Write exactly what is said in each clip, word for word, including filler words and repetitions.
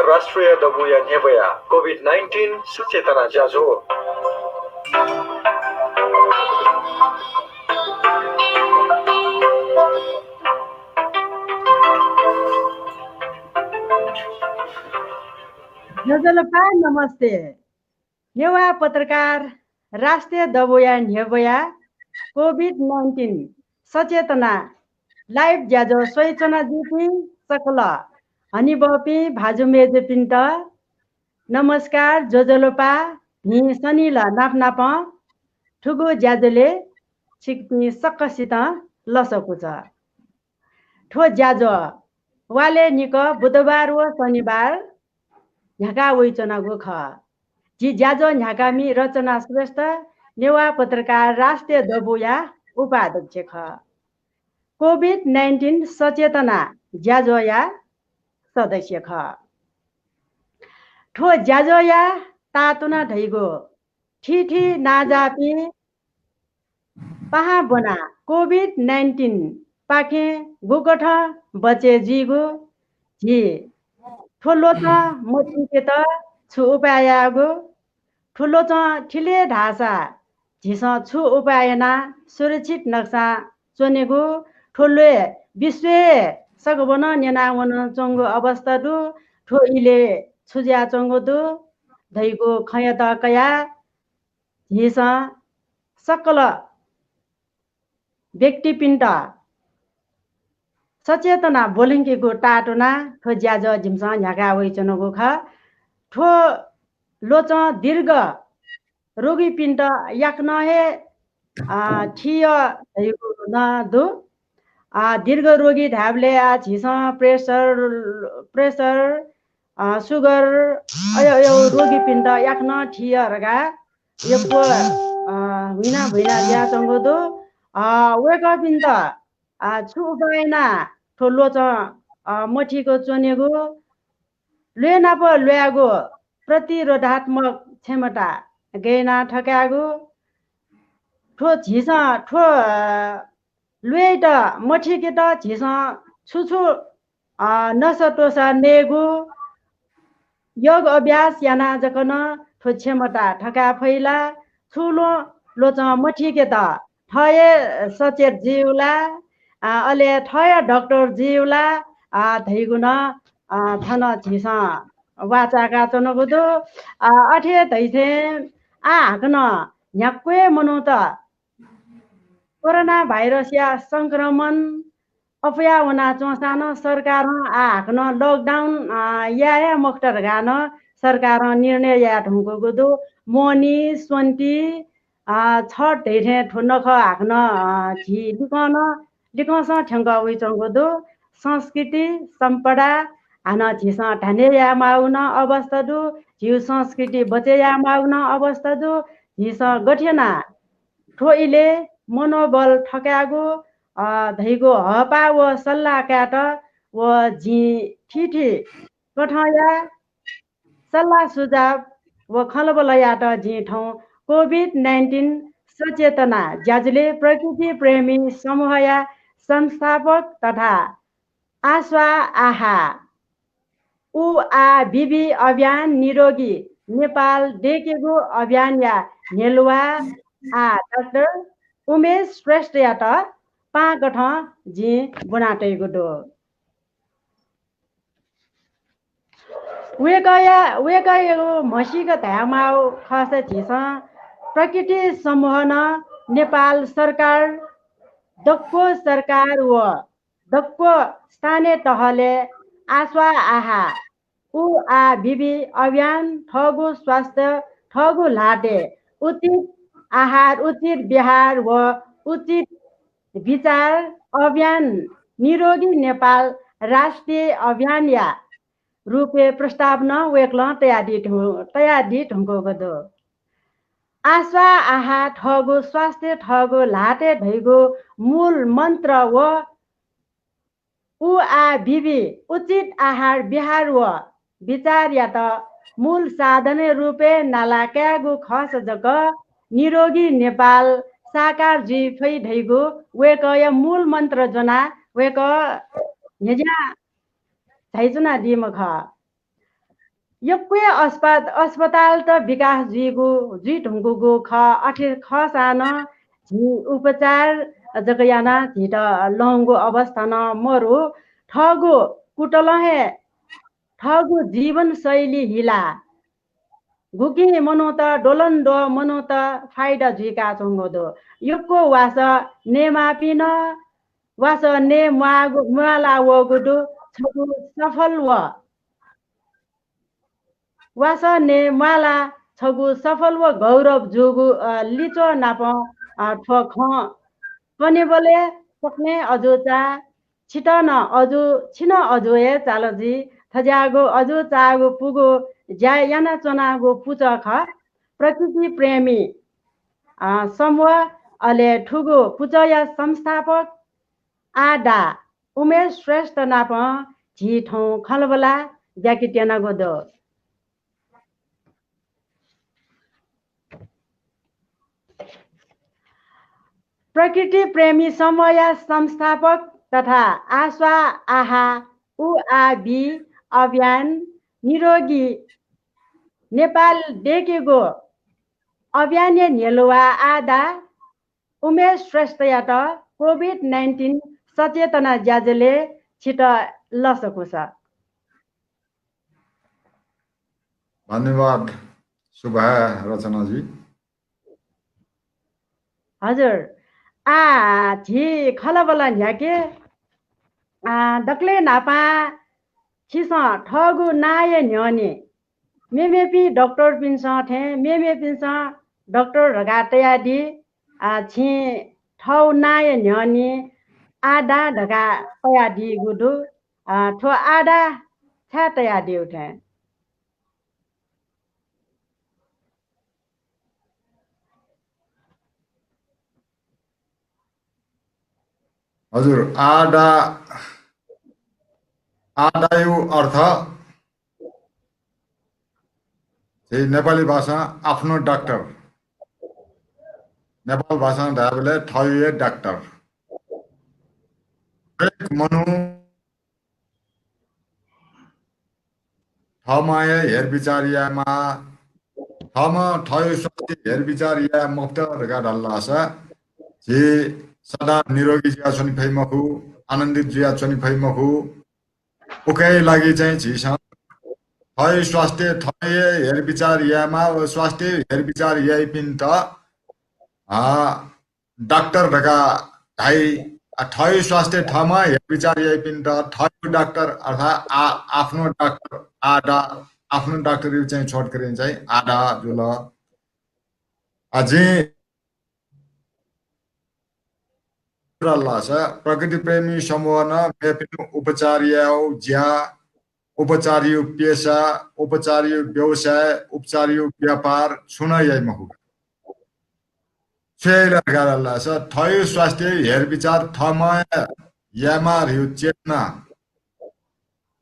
राष्ट्रिय दबूया न्ह्यब्वया कोभिड नाइन्टिन सचेतना ज्याझ्वः। ज्वजलपा, नमस्ते। नेवाः पत्रकार राष्ट्रिय दबूया न्ह्यब्वया कोभिड नाइन्टिन सचेतना live ज्याझ्वः स्वयाच्वनादीपिं सकल हनेबहःपिं भाजु मय्जुपिन्त नमस्कार, ज्वजलपा। भिं सनिल नापनापं थुगु ज्याझ्वलय् छिकपिं सकसितं लसकुस कुचा। थ्व ज्याझ्वः वालय् निकः बुधबार व शनिबार न्ह्याका वइच्वनागु खः। जि ज्याझ्वः न्ह्याकामि रचना श्रेष्ठ नेवाः पत्रकार राष्ट्रिय दबूया उपाध्यक्ष खः। कोभिड नाइन्टिन सचेतना ज्याझ्वःया सदस्य खः। थ्व ज्याझ्वःया तातुना धइगु थीथी नांजाःपिं पाहां ब्वनाः कोभिड नाइन्टिन पाखें गुकथं बचय् जुइगु, झी थ्व ल्वचं मथीकेत छु उपाय यायेगु, थ्व ल्वचं थिले धाःसा झीसं छु उपाय यानाः सुरक्षित नक्सां च्वनेगु, थ्व ल्वय् विश्वय् सकभनं न्यनावनाच्वंगु अवस्था दु, थ्व इलय् छु जुयाच्वंगु दु धइगु खँयात कयाः झीसं सकल व्यक्तिपिन्त सचेतना ब्वलंकेगु तातुना थ्व ज्याझ्वः जिमिसं न्ह्याका वइच्वनागु खः। थ्व ल्वचं दीर्घ रोगीपिन्त याकनं हे, अ, थियः धइगु नं दु। अ, दीर्घ रोगी धायेबलय्, अ, झीसं pressure, pressure, अ, sugar, अय्, अय् रोगीपिन्त याकनं थियः धकाः यक्व, अ, हुइना भुइना जुयाच्वंगु दु। अ, वय्कःपिन्त, अ, छु उपाय यानाः थ्व ल्वचं, अ, मथीक च्वनेगु, ल्वय् नाप ल्वायेगु प्रतिरोधात्मक क्षमता गय् यानाः थकायेगु, थ्व झीसं थ्व, अ, ल्वय्‌त मथीकेत झीसं छु छु, अ, नसा त्वसा नयेगु, योग अभ्यास यानाः जक नं थ्व क्षमता थकाये फइ ला? छु ल्वचं मथीकेत थः हे सचेत जुइगु ला? अ, अले थः हे डाक्टर जुइगु ला? अ, धइगु नं, अ, थन झीसं वाःचाकाच्वनागु दु। अ, अथे धइथें आः हाकनं न्ह्याक्व हे मनूत कोरोना भाइरसया संक्रमण अप्वया वनाच्वंसां नं सरकारं आः हाकनं lockdown, अ, याये हे मखुत धकाः नं सरकारं निर्णय याये धुंकूगु दु। मोहनी, स्वन्ति, अ, छठ धइथें थ्व नखः हाकनं, अ, झी लिकं नं, लिकंसं थ्यंकः वइच्वंगु दु। संस्कृति, सम्पदा हानं झीसं धाने यायेमाःगु नं अवस्था दु। झीगु संस्कृति बचय् यायेमाःगु नं अवस्था दु। झीसं गथे यानाः थ्व इलय् मनोबल थकायेगु, अ, धइगु हःपाः व सल्लाह कायेत व जिं थीथी कथंया सल्लाह सुझाव व खँल्हाबल्हायात जिं थौं कोभिड नाइन्टिन सचेतना ज्याझ्वलय् प्रकृति प्रेमी समूहया संस्थापक तथा आस्वाः आहा, उ आ बिबि अभियान निरोगी नेपाल दयेकेगु अभियानया न्ह्यलुवा आ डाक्टर उमेश श्रेष्ठयात पाहां कथं जिं ब्वनातयागु दु। वय्कःया, वय्कःयागु म्हसीक धायेमाःगु खःसा झीसं प्रकृति समूहं नेपाल सरकार, दक्व सरकार व दक्व स्थानीय तहलय् आस्वाः आहा, उ आ बिबि अभियान, थःगु स्वास्थ्य, थःगु ल्हातय् उचित आहार, उचित विहार व उचित विचार अभियान निरोगी नेपाल राष्ट्रिय अभियानया रूपय् प्रस्ताव नं वय्कलं तयादी धु-, तयादी धुंकूगु दु। आस्वाः आहा, थःगु स्वास्थ्य, थःगु ल्हातय् धइगु मूल मन्त्र व उ आ बिबि उचित आहार विहार व विचारयात मूल साधनया रूपय् नाला कायेगु खःसा जक निरोगी नेपाल साकार जुइ फइ धइगु वय्कःया मूल मन्त्र ज्वनाः वय्कः न्ह्यज्यां झाइच्वनादीम्ह खः। यक्व हे अस्पा-, अस्पतालत विकास जुइगु, जुइ धुंकूगु खः। अथे खःसां नं झी उपचार जक यानाः झीत लंगु अवस्था नं मरु। थःगु कुतलं हे थःगु जीवनशैली हिलाः गुकिं मनूत, द्वलंद्वः मनूत फाइदा जुइकाच्वंगु दु। यक्व वासः नयेमाःपिं नं वासः नये म्वाःगु, म्वाला वःगु दु। छगू सफल व वासः नये म्वाला छगू सफल व गौरव जूगु, अ, लिच्वः नाप, अ, थ्व खँ कनेबलय् सकलें अजूचा, छितः नं अजू, छिं नं अजू हे चाल जुइ। थज्याःगु अजूचाःगु पुगु ज्या यानाच्वनागु पुचः खः। प्रकृति प्रेमी, अ, समूह, अले थुगु पुचःया संस्थापक आः दा उमेश श्रेष्ठ नाप झी थौं खँल्हाबल्हा ज्याकेत्यनागु दु। प्रकृति प्रेमी समूहया संस्थापक तथा आस्वाः आहा उ आ बी अभियान निरोगी नेपाल दय्केगु अभियानया न्ह्यलुवा आः दा उमेश श्रेष्ठयात COVID nineteen सचेतना ज्याझ्वलय् छित लसकुस। धन्यवाद सुभाय् रचनाजी। हजुर, आः झी खँल्हाबल्हा न्ह्याके। आः, दकलय् न्हापां छिसं थःगु नांया न्ह्यःने मेमेपिं डाक्टरपिन्सं थें मेमेपिन्सं डाक्टर धकाः तयादी। आः, छिं थःगु नांया न्ह्यःने आः दा धकाः तयादीगु दु। आः, थ्व आः दा छाय् तयादीगु थें? हजुर, आः दा, आः दाया अर्थ झी नेपाली भाषां आफ्नो डाक्टर, नेपाल भाषां धायेबलय् थःगु हे डाक्टर। हरेक मनू थःम्हं हे हेरबिचार यायेमाः। थःम्हं थःगु स्वास्थ्य हेरबिचार याये मफुत धकाः धाल धाःसा झी सदा निरोगी जुयाच्वने फइ मखु, आनन्दित जुयाच्वने फइ मखु। उकिया लागि चाहिँ झीसं थःगु स्वास्थ्य थःम्हं हे हेरबिचार यायेमाः व स्वास्थ्य हेरबिचार याइपिन्त, आ, डाक्टर धकाः धाइ। आ, थःगु स्वास्थ्य थःम्हं हेरबिचार याइपिन्त थःगु डाक्टर अर्थात् आ-, आफ्नो डाक्टर, आः दा, आफ्नो डाक्टरयागु चाहिँ shortcut चाहिँ आः दा जुल। आ, जिं धाल धाःसा प्रकृति प्रेमी समूहं मेपिनिगु उपचार यायेगु ज्या, उपचारयागु पेसा, उपचारयागु व्यवसाय, उपचारयागु व्यापार छुं नं याइ मखु। छु याइ ला धकाः धाल धाःसा थःगु स्वास्थ्य हेरबिचार थःम्हं हे यायेमाः धइगु चेतना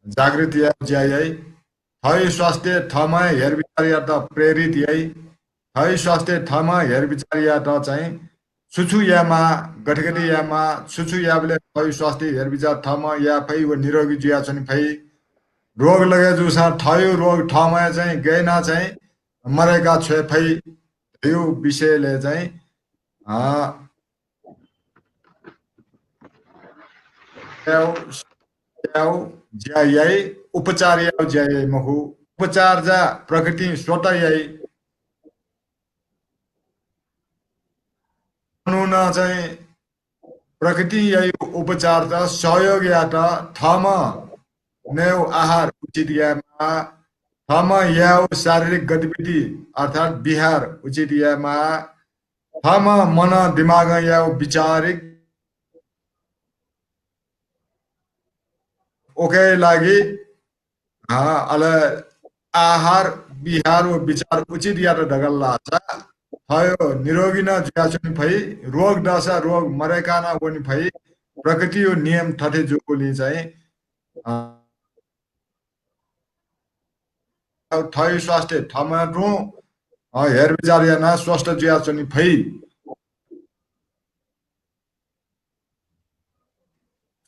जागृत यायेगु ज्या याइ। थःगु स्वास्थ्य थःम्हं हे हेरबिचार यायेत प्रेरित याइ। थःगु स्वास्थ्य थःम्हं हेरबिचार यायेत चाहिँ छु छु यायेमाः, गथे गथे यायेमाः, छु छु यायेबलय् थःगु स्वास्थ्य हेरबिचार थःम्हं याये फइ व निरोगी जुयाच्वने फइ। रोग लगे जूसां थःगु रोग थःम्हं हे चाहिँ गय् यानाः चाहिँ मदय्का छ्वये फइ धइगु विषयलय् चाहिँ, अ, यायेगु, यायेगु ज्या याइ, उपचार यायेगु ज्या याइ मखु। उपचार जा प्रकृतिं स्वतः याइ। मनूनं चाहिँ प्रकृतिं याइगु उपचारत सहयोग यायेत थःम्हं नयेगु आहार उचित यायेमाः, थःम्हं यायेगु शारीरिक गतिविधि अर्थात् विहार उचित यायेमाः, थःम्हं मनं दिमागं यायेगु विचारिक उकिया लागि, अँ, अले आहार, विहार व विचार उचित यात धकाः धाःसा थःगु निरोगी नं जुयाच्वने फइ, रोग दःसा रोग मदय्काः नं वने फइ। प्रकृतिया नियम थथे जूगुलिं चाहिँ, अँ, थःगु स्वास्थ्य थःम्हं तुं, अँ, हेरबिचार यानाः स्वस्थ जुयाच्वने फइ।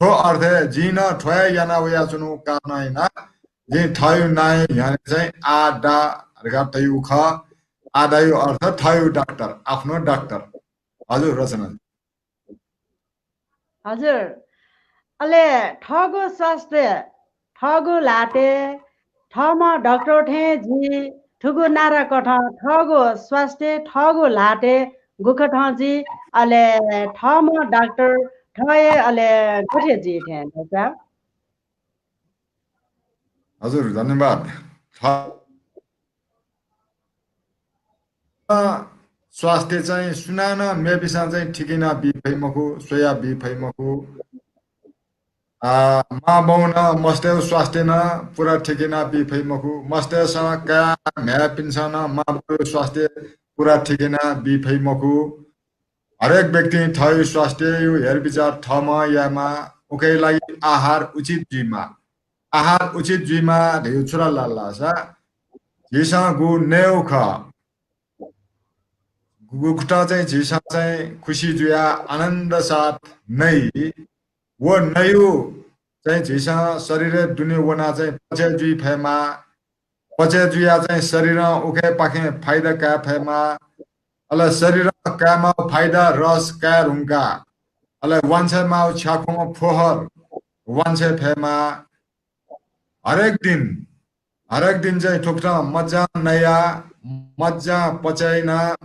थ्व अर्थय् जिं नं थ्व हे याना वयाच्वनागु कारणं यानाः जिं थःयु नांया न्ह्यःने चाहिँ आ दा धकाः तयागु खः। आ दायु अर्थ थःयु डाक्टर, आफ्नो डाक्टर। हजुर रचना। हजुर। अले थःगु स्वास्थ्य थःगु ल्हातय्, थःम्हं डाक्टर थें जुइ, थुगु नारा कथं थःगु स्वास्थ्य थःगु ल्हातय् गुकथं जुइ, अले थःम्हं डाक्टर थः हे अले गथे जुइ थें दसा। हजुर, धन्यवाद। स्वास्थ्य चाहिँ सुनानं मेपिसं चाहिँ ठिक याना बी फइ मखु, स्वया बी फइ मखु। आ, मां बौनं मस्तय् स्वास्थ्य नं पुरा ठिक याना बी फइ मखु। मस्तय्‌सं काय् म्ह्याय्‌पिन्सं नं मां बौया स्वास्थ्य पुरा ठिक याना बी फइ मखु। हरेक व्यक्तिं थःयु स्वास्थ्ययु हेरविचार थःम्हं यायेमाः। उकिया लागि आहार उचित जुइमाः। आहार उचित जुइमाः धइगु छु धाल धाःसा, झीसं गु नयेगु खः, गुकथं चाहिँ झीसं चाहिँ खुसी जुयाः आनन्द साथ नइ, व नयेगु चाहिँ झीसं शरीरय् दुने वनाः चाहिँ पचय् जुइ फयेमाः। पचय् जुयाः चाहिँ शरीरं उखेपाखें फाइदा काये फयेमाः। अले शरीरं कायेमाःगु फाइदा रस काये धुंकाः अले वांछ्वयेमाःगु छ्याखुम्ह फोहर वांछ्वये फयेमाः। हरेक दिन, हरेक दिन चाहिँ थुकथं मज्जां नयाः, मज्जां पचय् यानाः,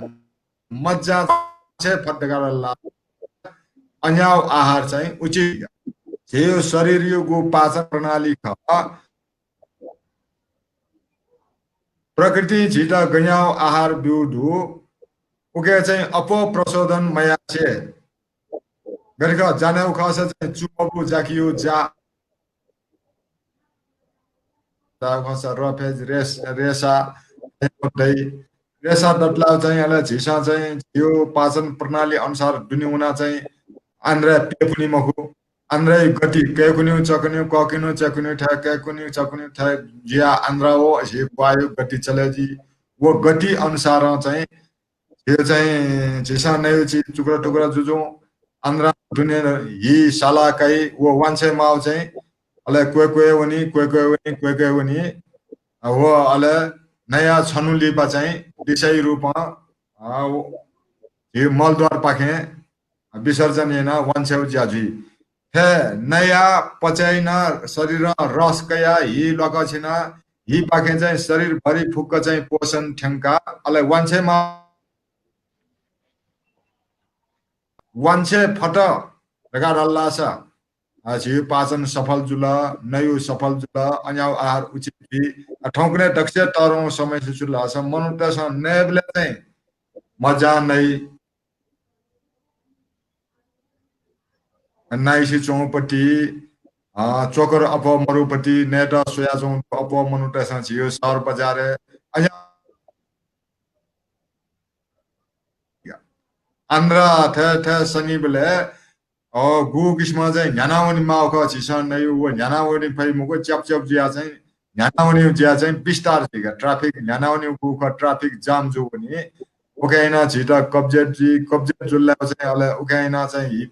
मज्जां छे फत धकाः ला अन्याव आहार चाहिँ उचित। झीयु शरीरयु गु पाचन प्रणाली खः। प्रकृतिं झीत गयाव आहार ब्यू दु, उके चाहिँ अप्वः प्रशोधन मयासे। गथे खः, जानेउ खःसा चाहिँ चुमबु जाकियु जा। जाउ खःसा रफे रेस-, रेसा दइ। रेसा दतलाउ चाहिँ अले झीसं चाहिँ झीयु पाचन प्रणाली अनुसार दुने वना चाहिँ आन्द्रा पेपुनि मखु। आन्द्रायु गति कैकुन्यु चकुन्यु, ककुन्यु चकुन्यु थाय्, कैकुन्यु चकुन्यु थाय् जुया आन्द्रा व झी ग्वायु गति चले जी। व गति अनुसारं चाहिँ झी चाहिँ झीसं नयु चिज टुक्रा टुक्रा जुजुं आन्द्रा दुने हि साला काइ व वांछ्वये माउ चाहिँ अले क्वय् क्वय् वनी, क्वय् क्वय् वनी, क्वय् क्वय् वनी। व अले नया छनु लिपा चाहिँ दिशायु रूपं, अ, व-, झी मलद्वार पाखें विसर्जन याना वांछ्वये ज्या जुइ। फे नया पचय् याना शरीरं रस कया हि ल्वाकछिना हि पाखें चाहिँ शरीरभरि फुक्क चाहिँ पोषण थ्यंका अले वांछ्वये मा-, वांछ्वये फत धकाः धाल धाःसा, अ, झीयु पाचन सफल जुल, नयु सफल जुल, अन्याउ आहार उचित जुइ। अ, थौंकन्हय् दक्वसिया तःधंगु समस्या छु धाःसा मनूतय्‌सं नयेबलय् चाहिँ मज्जां नइ। नाइसे च्वंपति, अ, चोकर अप्वः मरुपति, नयेत स्वयाच्वंगु अप्वः मनूतय्‌सं झीयु सहर बजारय् अज्यां आन्द्रा थय् थय् सनीबलय्, अ, गु किसिमं चाहिँ न्ह्यानावने माउ खः झीसं नयु, व न्ह्यानावने फइ मखु, च्याप च्याप जुया चाहिँ न्ह्यानावने जुया चाहिँ बिस्तार जुइका traffic न्ह्यानावने गु खः, traffic jam जुवनी। उके याना झीत कब्जियत जुइ, कब्जियत जुल्लाउ चाहिँ अले उके याना चाहिँ हि,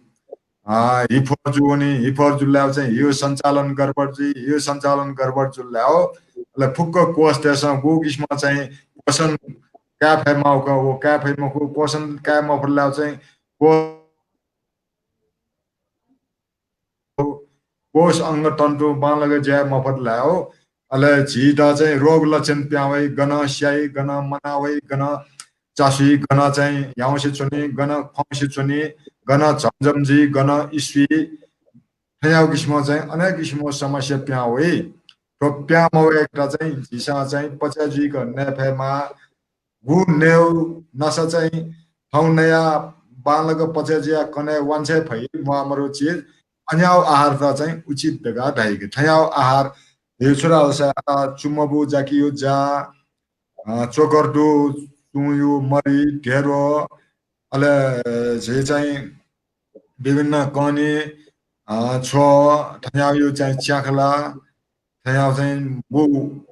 अ, हिफोर जुवनी, हिफोर जुल्लाउ चाहिँ हियु सञ्चालन गडबड जुइ, हियु सञ्चालन गडबड जुल्लाउ अले फुक्क कोषतय्‌सं गु किसिमं चाहिँ पोषण काये फये माउ खः, व काये फइ मखु, पोषण काये मफुल्लाउ चाहिँ को-, कोष अंग तन्तु बांलाक ज्या मफत लायो। अले झीत चाहिँ रोग लक्षण प्यां वइ, गन स्याइ, गन मना वइ, गन चासुइ, गन चाहिँ ह्याउँसे च्वनी, गन ख्वाउँसे च्वनी, गन झमझम जुइ, गन इस्वी, थ्याउ किसिम चाहिँ अनेक किसिम समस्या प्यां वइ। थ्व प्यां मवय्‌केत चाहिँ झीसं चाहिँ पच्या जुइक नये फयेमा। गु नयेउ नसा चाहिँ थौं नया बांलाक पच्या जुया कने वांछ्वये फइ म्वाःमरु चिज अन्याउ आहारत चाहिँ उचित धकाः धाइके। थयाउ आहार हे छु धाःसा चुमबु जाकियु जा, अ, चोकर दु, चुंयु मरि, ढेरो, अले झी चाहिँ विभिन्न कनी, अ, छ्व, थयाउ चाहिँ च्याखला, थयाउ चाहिँ बु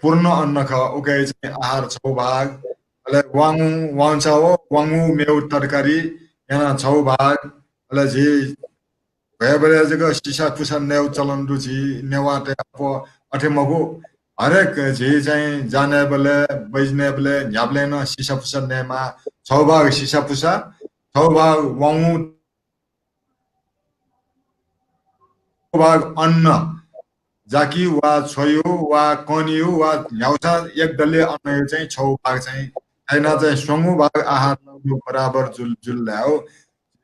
पूर्ण अन्न खः, उके चाहिँ आहार छौ भाग, अले वांगु, वांचा व वांगु मेउ तरकारी याना छौ भाग, अले झी भयबलय् जक सिसा पुसा नयेउ चलन दु झी नेवाःतय् अप्वः अथे मखु। हरेक झी चाहिँ जानेबलय्, बैजनेबलय्, न्ह्याबलें नं सिसाफुसा नयेमाः। छौ भाग सिसाफुसा, छौ भाग वंगु, छौ भाग अन्न, जाकि वा छ्वयु वा कनियु वा न्ह्याउसा एक डल्ले अन्नयु चाहिँ छौ भाग चाहिँ, अय्‌नं चाहिँ स्वंगू भाग आहार बराबर जुल, जुल धायेउ।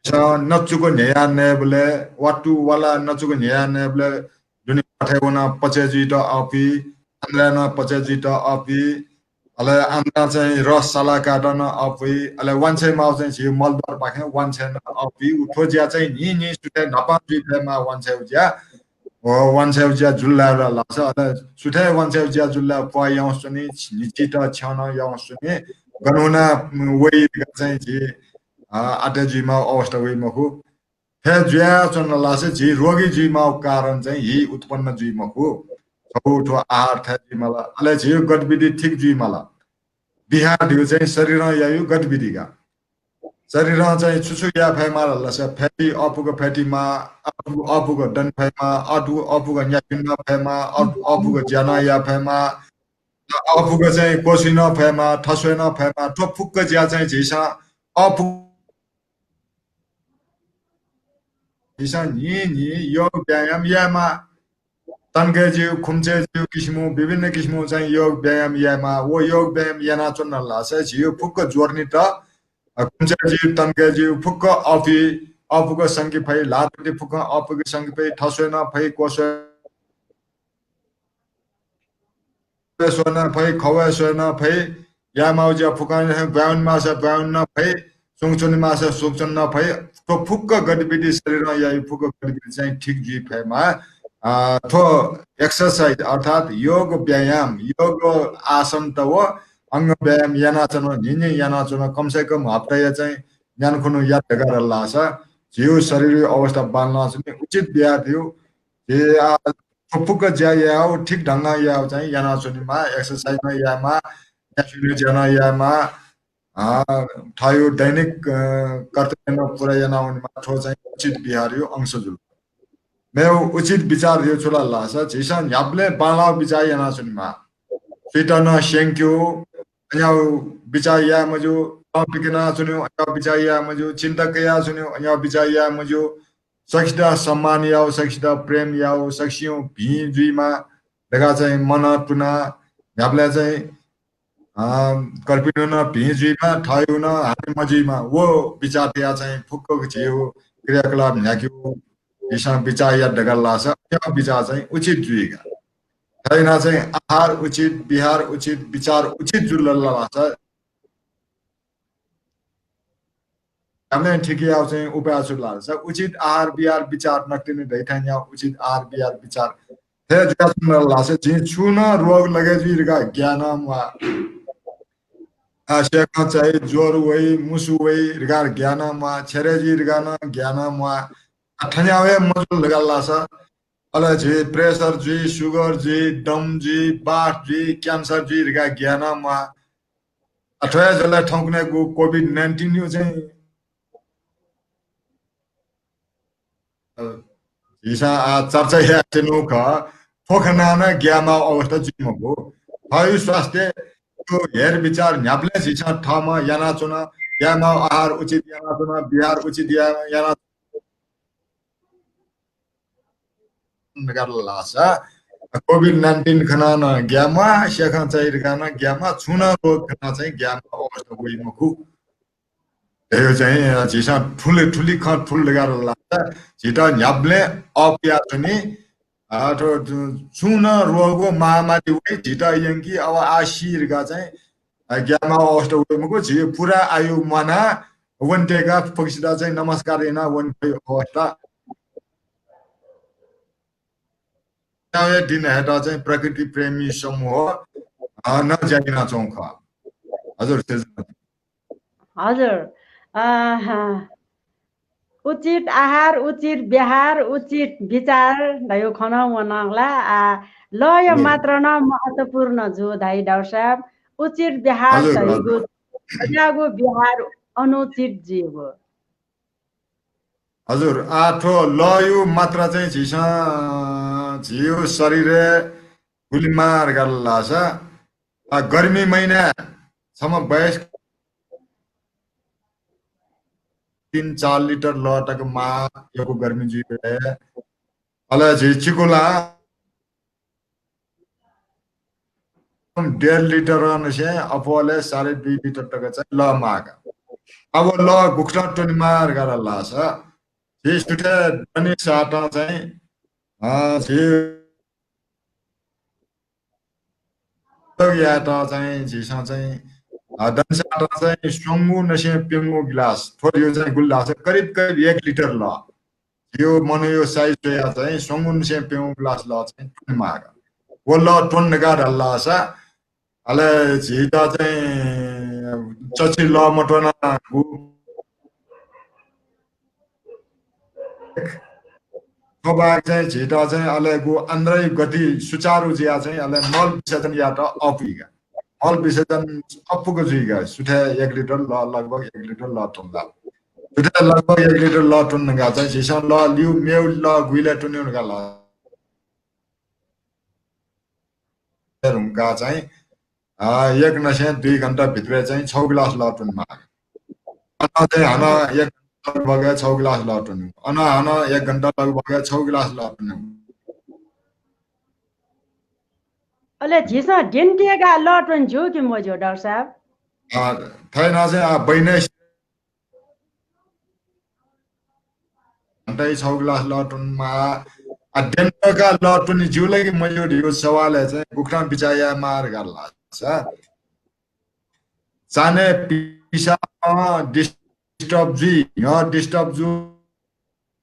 छ नचुक न्ह्यया नयेबलय्, वातु वाला नचुक न्ह्यया नयेबलय् दुने पथय् वनाः पचय् जुइत अःपुइ, आन्द्राय् नं पचय् जुइत अःपुइ, अले आन्द्रां चाहिँ रस साला कायेत नं अःपुइ, अले वांछ्वये माःगु चाहिँ झी मलद्वारपाखें वांछ्वये नं अःपुइ। उ थ्व ज्या चाहिँ न्हि न्हि सुथय् न्हापां जुइ फयेमाः वांछ्वयेगु ज्या, व वांछ्वयेगु ज्या जुल धायेबलय् लासा, अले सुथय् वांछ्वयेगु ज्या जुल धायेबलय् प्वाः याउँसे च्वनी, न्हिचित छ्यं नं याउँसे च्वनी, गन हुना वइ धकाः चाहिँ झी, अ, आत्या जुइमाःगु अवस्था वइ मखु। थथे जुयाच्वन धाःसा झी रोगी जुइमाःगु कारण चाहिँ हि उत्पन्न जुइ मखु। छगू थ्व आहार थथे जुइमाल, अले झीगु गतिविधि ठीक जुइमाल। बिहार धइगु चाहिँ शरीरं याइगु गतिविधि का। शरीरं चाहिँ छु छु याये फयेमाल धाःसा, फ्याटी, अःपुक फ्याटीमाः, अःपुक, अःपुक दने फयेमाः, अःपुक, अःपुक न्यासि नं फयेमाः, अःपुक, अःपुक ज्या नं याये फयेमाः, अःपुक चाहिँ क्वसुइ नं फयेमाः, थस्वये नं फयेमाः। थ्व फुक्क ज्या चाहिँ झीसं अःपुक झीसं न्हि न्हि योग व्यायाम यायेमाः। तनकय् ज्यू, खुम्चय् ज्यू, किसिमं, विभिन्न किसिमं चाहिँ योग व्यायाम यायेमाः। व योग व्यायाम यानाच्वन धाःसा झीगु फुक्क जोर्नीत, अ, खुम्चय् ज्यू, तनकय् ज्यू, फुक्क अःपुइ, अःपुक संके फइ, ल्हातुति फुक्कं अःपुक संके फइ, थस्वये नं फइ, क्वस्वये स्वये नं फइ, खवय् स्वये नं फइ, यायेमाःगु ज्या फुक्कं हे ब्वाँय् वने माःसा ब्वाँय् वने नं फइ, सुंक च्वने माःसा सुंक च्वने नं फइ। थ्व फुक्क गतिविधि, शरीरं याइगु फुक्क गतिविधि चाहिँ ठीक जुइ फयेमाः। अ, थ्व exercise अर्थात् योग व्यायाम, योग आसनत व अंग व्यायाम यानाच्वन, न्हिं न्हिं यानाच्वन, कम से कम हप्ताया चाहिँ न्यान्हु खुन्हु यात धकाः धाल धाःसा झीगु शरीरया अवस्था बांलानाच्वनी। उचित बिहार धइगु, झी, आ, थ्व फुक्क ज्या यायेगु, ठीक ढंगं यायेगु चाहिँ यानाच्वनेमाः, exercise नं यायेमाः, न्यासि नं ज्या नं यायेमाः, आ, थःगु दैनिक, अ, कर्तव्य नं पूरा याना वनेमाः। थ्व चाहिँ उचित बिहारया अंश जुल। मेगु उचित बिचार धइगु छु ला धाःसा झीसं न्ह्याबलें बांलाःगु बिचाः यानाच्वनेमाः। सुइत नं स्यंकेगु, अन्यागु बिचाः याये मज्यू, तं पिकनाच्वनेगु, अन्यागु बिचाः याये मज्यू, चिन्ता कयाच्वनेगु, अन्यागु बिचाः याये मज्यू। सकसित सम्मान याउ, सकसित प्रेम याउ, सकसिगु भिं जुइमा धकाः चाहिँ मनं तुना, न्ह्याबलें चाहिँ, अ, कर्पिनिगु नं भिं जुइमा, थःगु नं हानि मजुइमा, व बिचाः तयाः चाहिँ फुक्क झीगु क्रियाकलाप न्ह्याकेगु झीसं बिचाः यात धकाः धाल धाःसा, अज्याःगु बिचाः चाहिँ उचित जुइ का। थथे यानाः चाहिँ आहार उचित, बिहार उचित, बिचाः उचित जुल धाःसा, न्ह्याबलें ठीक याउ चाहिँ उपाय छु ला धाःसा, उचित आहार बिहार बिचाः नकतिनि धइथाय् न्ह्याउ उचित आहार बिहार बिचाः। थथे जुयाच्वन धाःसा झी छुं नं रोग लगे जुइ धकाः ग्यानाः म्वाः। आ, सेखं चाहिँ ज्वर वइ, मुसु वइ धकाः ग्यानाः म्वाः, छेरे जुइ धकाः नं ग्यानाः म्वाः। आ, थन्याव हे मजुल धकाः धाःसा, अले झी pressure जुइ, sugar जुइ, दम जुइ, बाथ जुइ, cancer जुइ धकाः ग्यानाः म्वाः। अथवा जले थौंकन्हय्‌गु COVID nineteen यु चाहिँ, अ, झीसं आ चर्चा यायेत्यनु खः, थ्व खनाः नं ग्यायेमाःगु अवस्था जुइ मखु। थःगु स्वास्थ्य, थ्व हेर बिचार न्ह्याबलें झीसं थःम्हं यानाच्वन, ग्यायेमाःगु आहार उचित यानाच्वन, बिहार उचित या-, याना धकाः धाःसा, COVID nineteen खनाः नं ग्यायेमाः, सेखं चाहिँ धकाः नं ग्यायेमाः, छुं नं रोग खनाः चाहिँ ग्यायेमाःगु अवस्था वइ मखु। धयागु चाहिँ, अ, झीसं थुलि, थुलि खँ थुल धकाः धाःसा, झीत न्ह्याबलें अःपुयाच्वनी, अ, थ्व, थ्व, छुं नं रोग व महामारी वइ, झीत यंकी, अब आः सी धकाः चाहिँ, अ, ग्यायेमाःगु अवस्था वइ मखु, झी पूरा आयु म्वाना वनेत्यंकाः फुक्कसित चाहिँ नमस्कार याना वने फइ अवस्था। न्यागू हे दिन हयेत चाहिँ प्रकृति प्रेमी समूह, अ, नं ज्या यानाच्वंगु खः। हजुर, सिर्जना। हजुर, अ, उचित आहार, उचित बिहार, उचित बिचाः धयागु खँ नं वन ला, आ, लःया हजुर। मात्रा नं महत्त्वपूर्ण जू धाइ डाक्टर साहेब। उचित बिहार हजुर, धइगु, हजुर। थज्याःगु बिहार अनुचित जुइगु। हजुर, आ, थ्व लःया मात्रा चाहिँ झीसं, झीगु शरीरय् गुलि माः धकाः धाःसा, आ, गर्मी महिना छम्ह वयस्क तीन चार लिटर लः तक माः, यक्व गर्मी जुइबलय्। अले झी चिकुला डेढ लिटर निसें अप्वःले साढे दुई लिटर तक चाहिँ लः माः का। अब लः गुकथं त्वनेमाः धकाः धाःसा, झी सुथय् दनि सातं चाहिँ, अ, झी यायेत चाहिँ झीसं चाहिँ, अ, दनि सातं चाहिँ स्वंगू निसें प्यंगू गिलास, थ्व धइगु चाहिँ गुलि धाःसा करिब करिब एक लिटर लः। झीगु मनूया size स्वयाः चाहिँ स्वंगू निसें प्यंगू गिलास लः चाहिँ त्वनेमाः का। व लः त्वन धकाः धाःसा, अले झीत चाहिँ चच्छि लः मत्वनागु, थ्व बाहेक चाहिँ झीत चाहिँ अले गु आन्द्रायु गति सुचारु जुयाः चाहिँ अले मल विसर्जन यायेत अःपुइ का। मल विसर्जन अःपुक जुइ का। सुथय् एक लिटर लः, लगभग एक लिटर लः त्वंगु का। सुथय् लगभग एक लिटर लः त्वन धकाः चाहिँ झीसं लः ल्यू, मेगु लः गुइलय् त्वनेगु धकाः धाःसा धुंकाः चाहिँ, अ, एक निसें दुई घण्टा भित्रय् चाहिँ छगू गिलास लः त्वनेमाः। अन चाहिँ हानं एक घण्टा लगभग छगू गिलास लः त्वनेगु। अन हानं एक घण्टा लगभग छगू गिलास लः त्वनेगु। अले झीसं द्यने तयेकाः लः त्वने ज्यू कि मज्यू, डाक्टर साहब? अ, थथे यानाः चाहिँ, अ, बैने घण्टाय् छगू गिलास लः त्वनेमाः। आ, द्यने तयेकाः लः त्वने ज्यू ला कि मज्यू धइगु सवालय् चाहिँ गुकथं बिचाः यायेमाः धकाः धाःसा, चान्हय् पिसाबं disturb जुइ, न्ह्यः disturb जू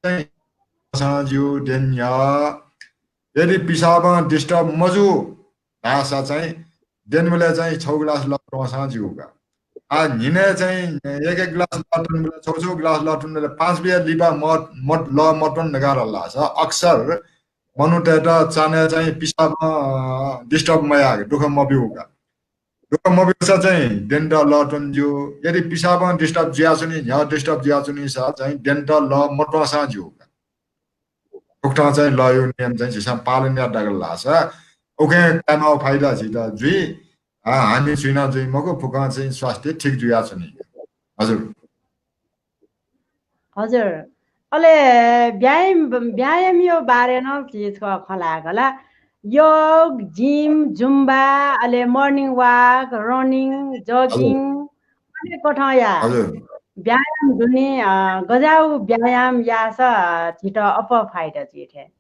चाहिँ त्वंसां ज्यू, द्यने न्ह्यः। यदि पिसाबं disturb मजू धाःसा चाहिँ द्यनेबलय् चाहिँ छगू गिलास लः त्वंसां ज्यू का। आ, न्हिनय् चाहिँ एक एक गिलास लः त्वनेबलय्, छगू छगू गिलास लः त्वनेबलय् पाँच बजे लिपा म-, म-, लः मत्वन धकाः धाःसा अक्सर मनूतय्त चान्हय् चाहिँ पिसाबं, अ, disturb मयाः का, दुःख मब्यू का। दुःख मब्यूसा चाहिँ द्यनेत लः त्वने ज्यू। यदि पिसाबं disturb जुयाच्वनी, न्ह्यः disturb जुयाच्वनीसा चाहिँ द्यनेत लः मत्वंसां ज्यू का। उकथं चाहिँ लःया नियम चाहिँ झीसं पालन याये धकाः धाःसा उकिं कायेमाःगु फाइदा झीत जुइ, आ, हानि छुइनं जुइ मखु, फुक्कं चाहिँ स्वास्थ्य ठीक जुयाच्वनी। हजुर। हजुर। अले व्यायाम, व्यायामया बारे नं झी छकः खँ ल्हायेगु ला। योग, gym, zumba, अले morning walk, running, jogging, हजुर। अनेक कथंया, हजुर। व्यायाम दुने, अ, गज्याःगु व्यायाम याःसा झीत अप्वः फाइदा जुइ थें?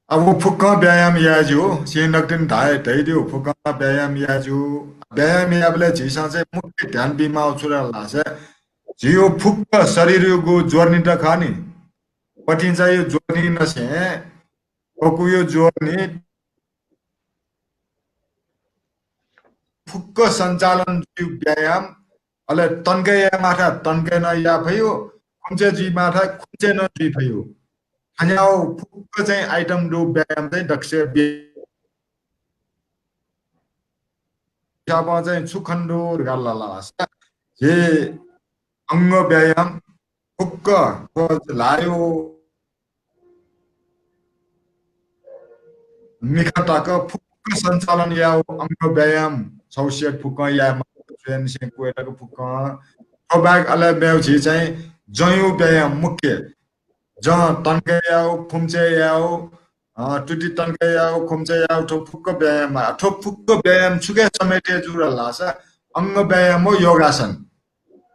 अब व फुक्कं व्यायाम याये ज्यू, छिं नकतिनि धाये धयादिउ, फुक्कं व्यायाम याये ज्यू। व्यायाम यायेबलय् झीसं चाहिँ मुख्य ध्यान बीमाःगु छु धाःसा, झीगु फुक्क शरीरयागु journey त खः नि, पतिंचाया journey निसें, ककुया journey, फुक्क सञ्चालन जुइगु व्यायाम, अले तन्के यायेमाःथाय् तन्के नं याये फइ, खुम्चे जुइमाःथाय् खुम्चे नं जुइ फइ। थज्याःगु फुक्क चाहिँ item दु व्यायाम चाहिँ दक्वसिया बे-, हिसाबं चाहिँ छु खने दु धकाः धाःसा, झी अङ्ग व्यायाम फुक्क, ल्हाःया मिखा तक फुक्क सञ्चालन याःगु अङ्ग व्यायाम छगू set फुक्कं यायेमाः, स्वयानिसें क्वय् तक फुक्कं। थ्व बाहेक अले मेगु झी चाहिँ जंया व्यायाम मुख्य। जं तन्के यायेगु, खुम्चे यायेगु, अ, तुति तन्के यायेगु, खुम्चे यायेगु, थ्व फुक्क व्यायाम। थ्व फुक्क व्यायाम छुके समेटे जू धाःसा अङ्ग व्यायाम व योगासन।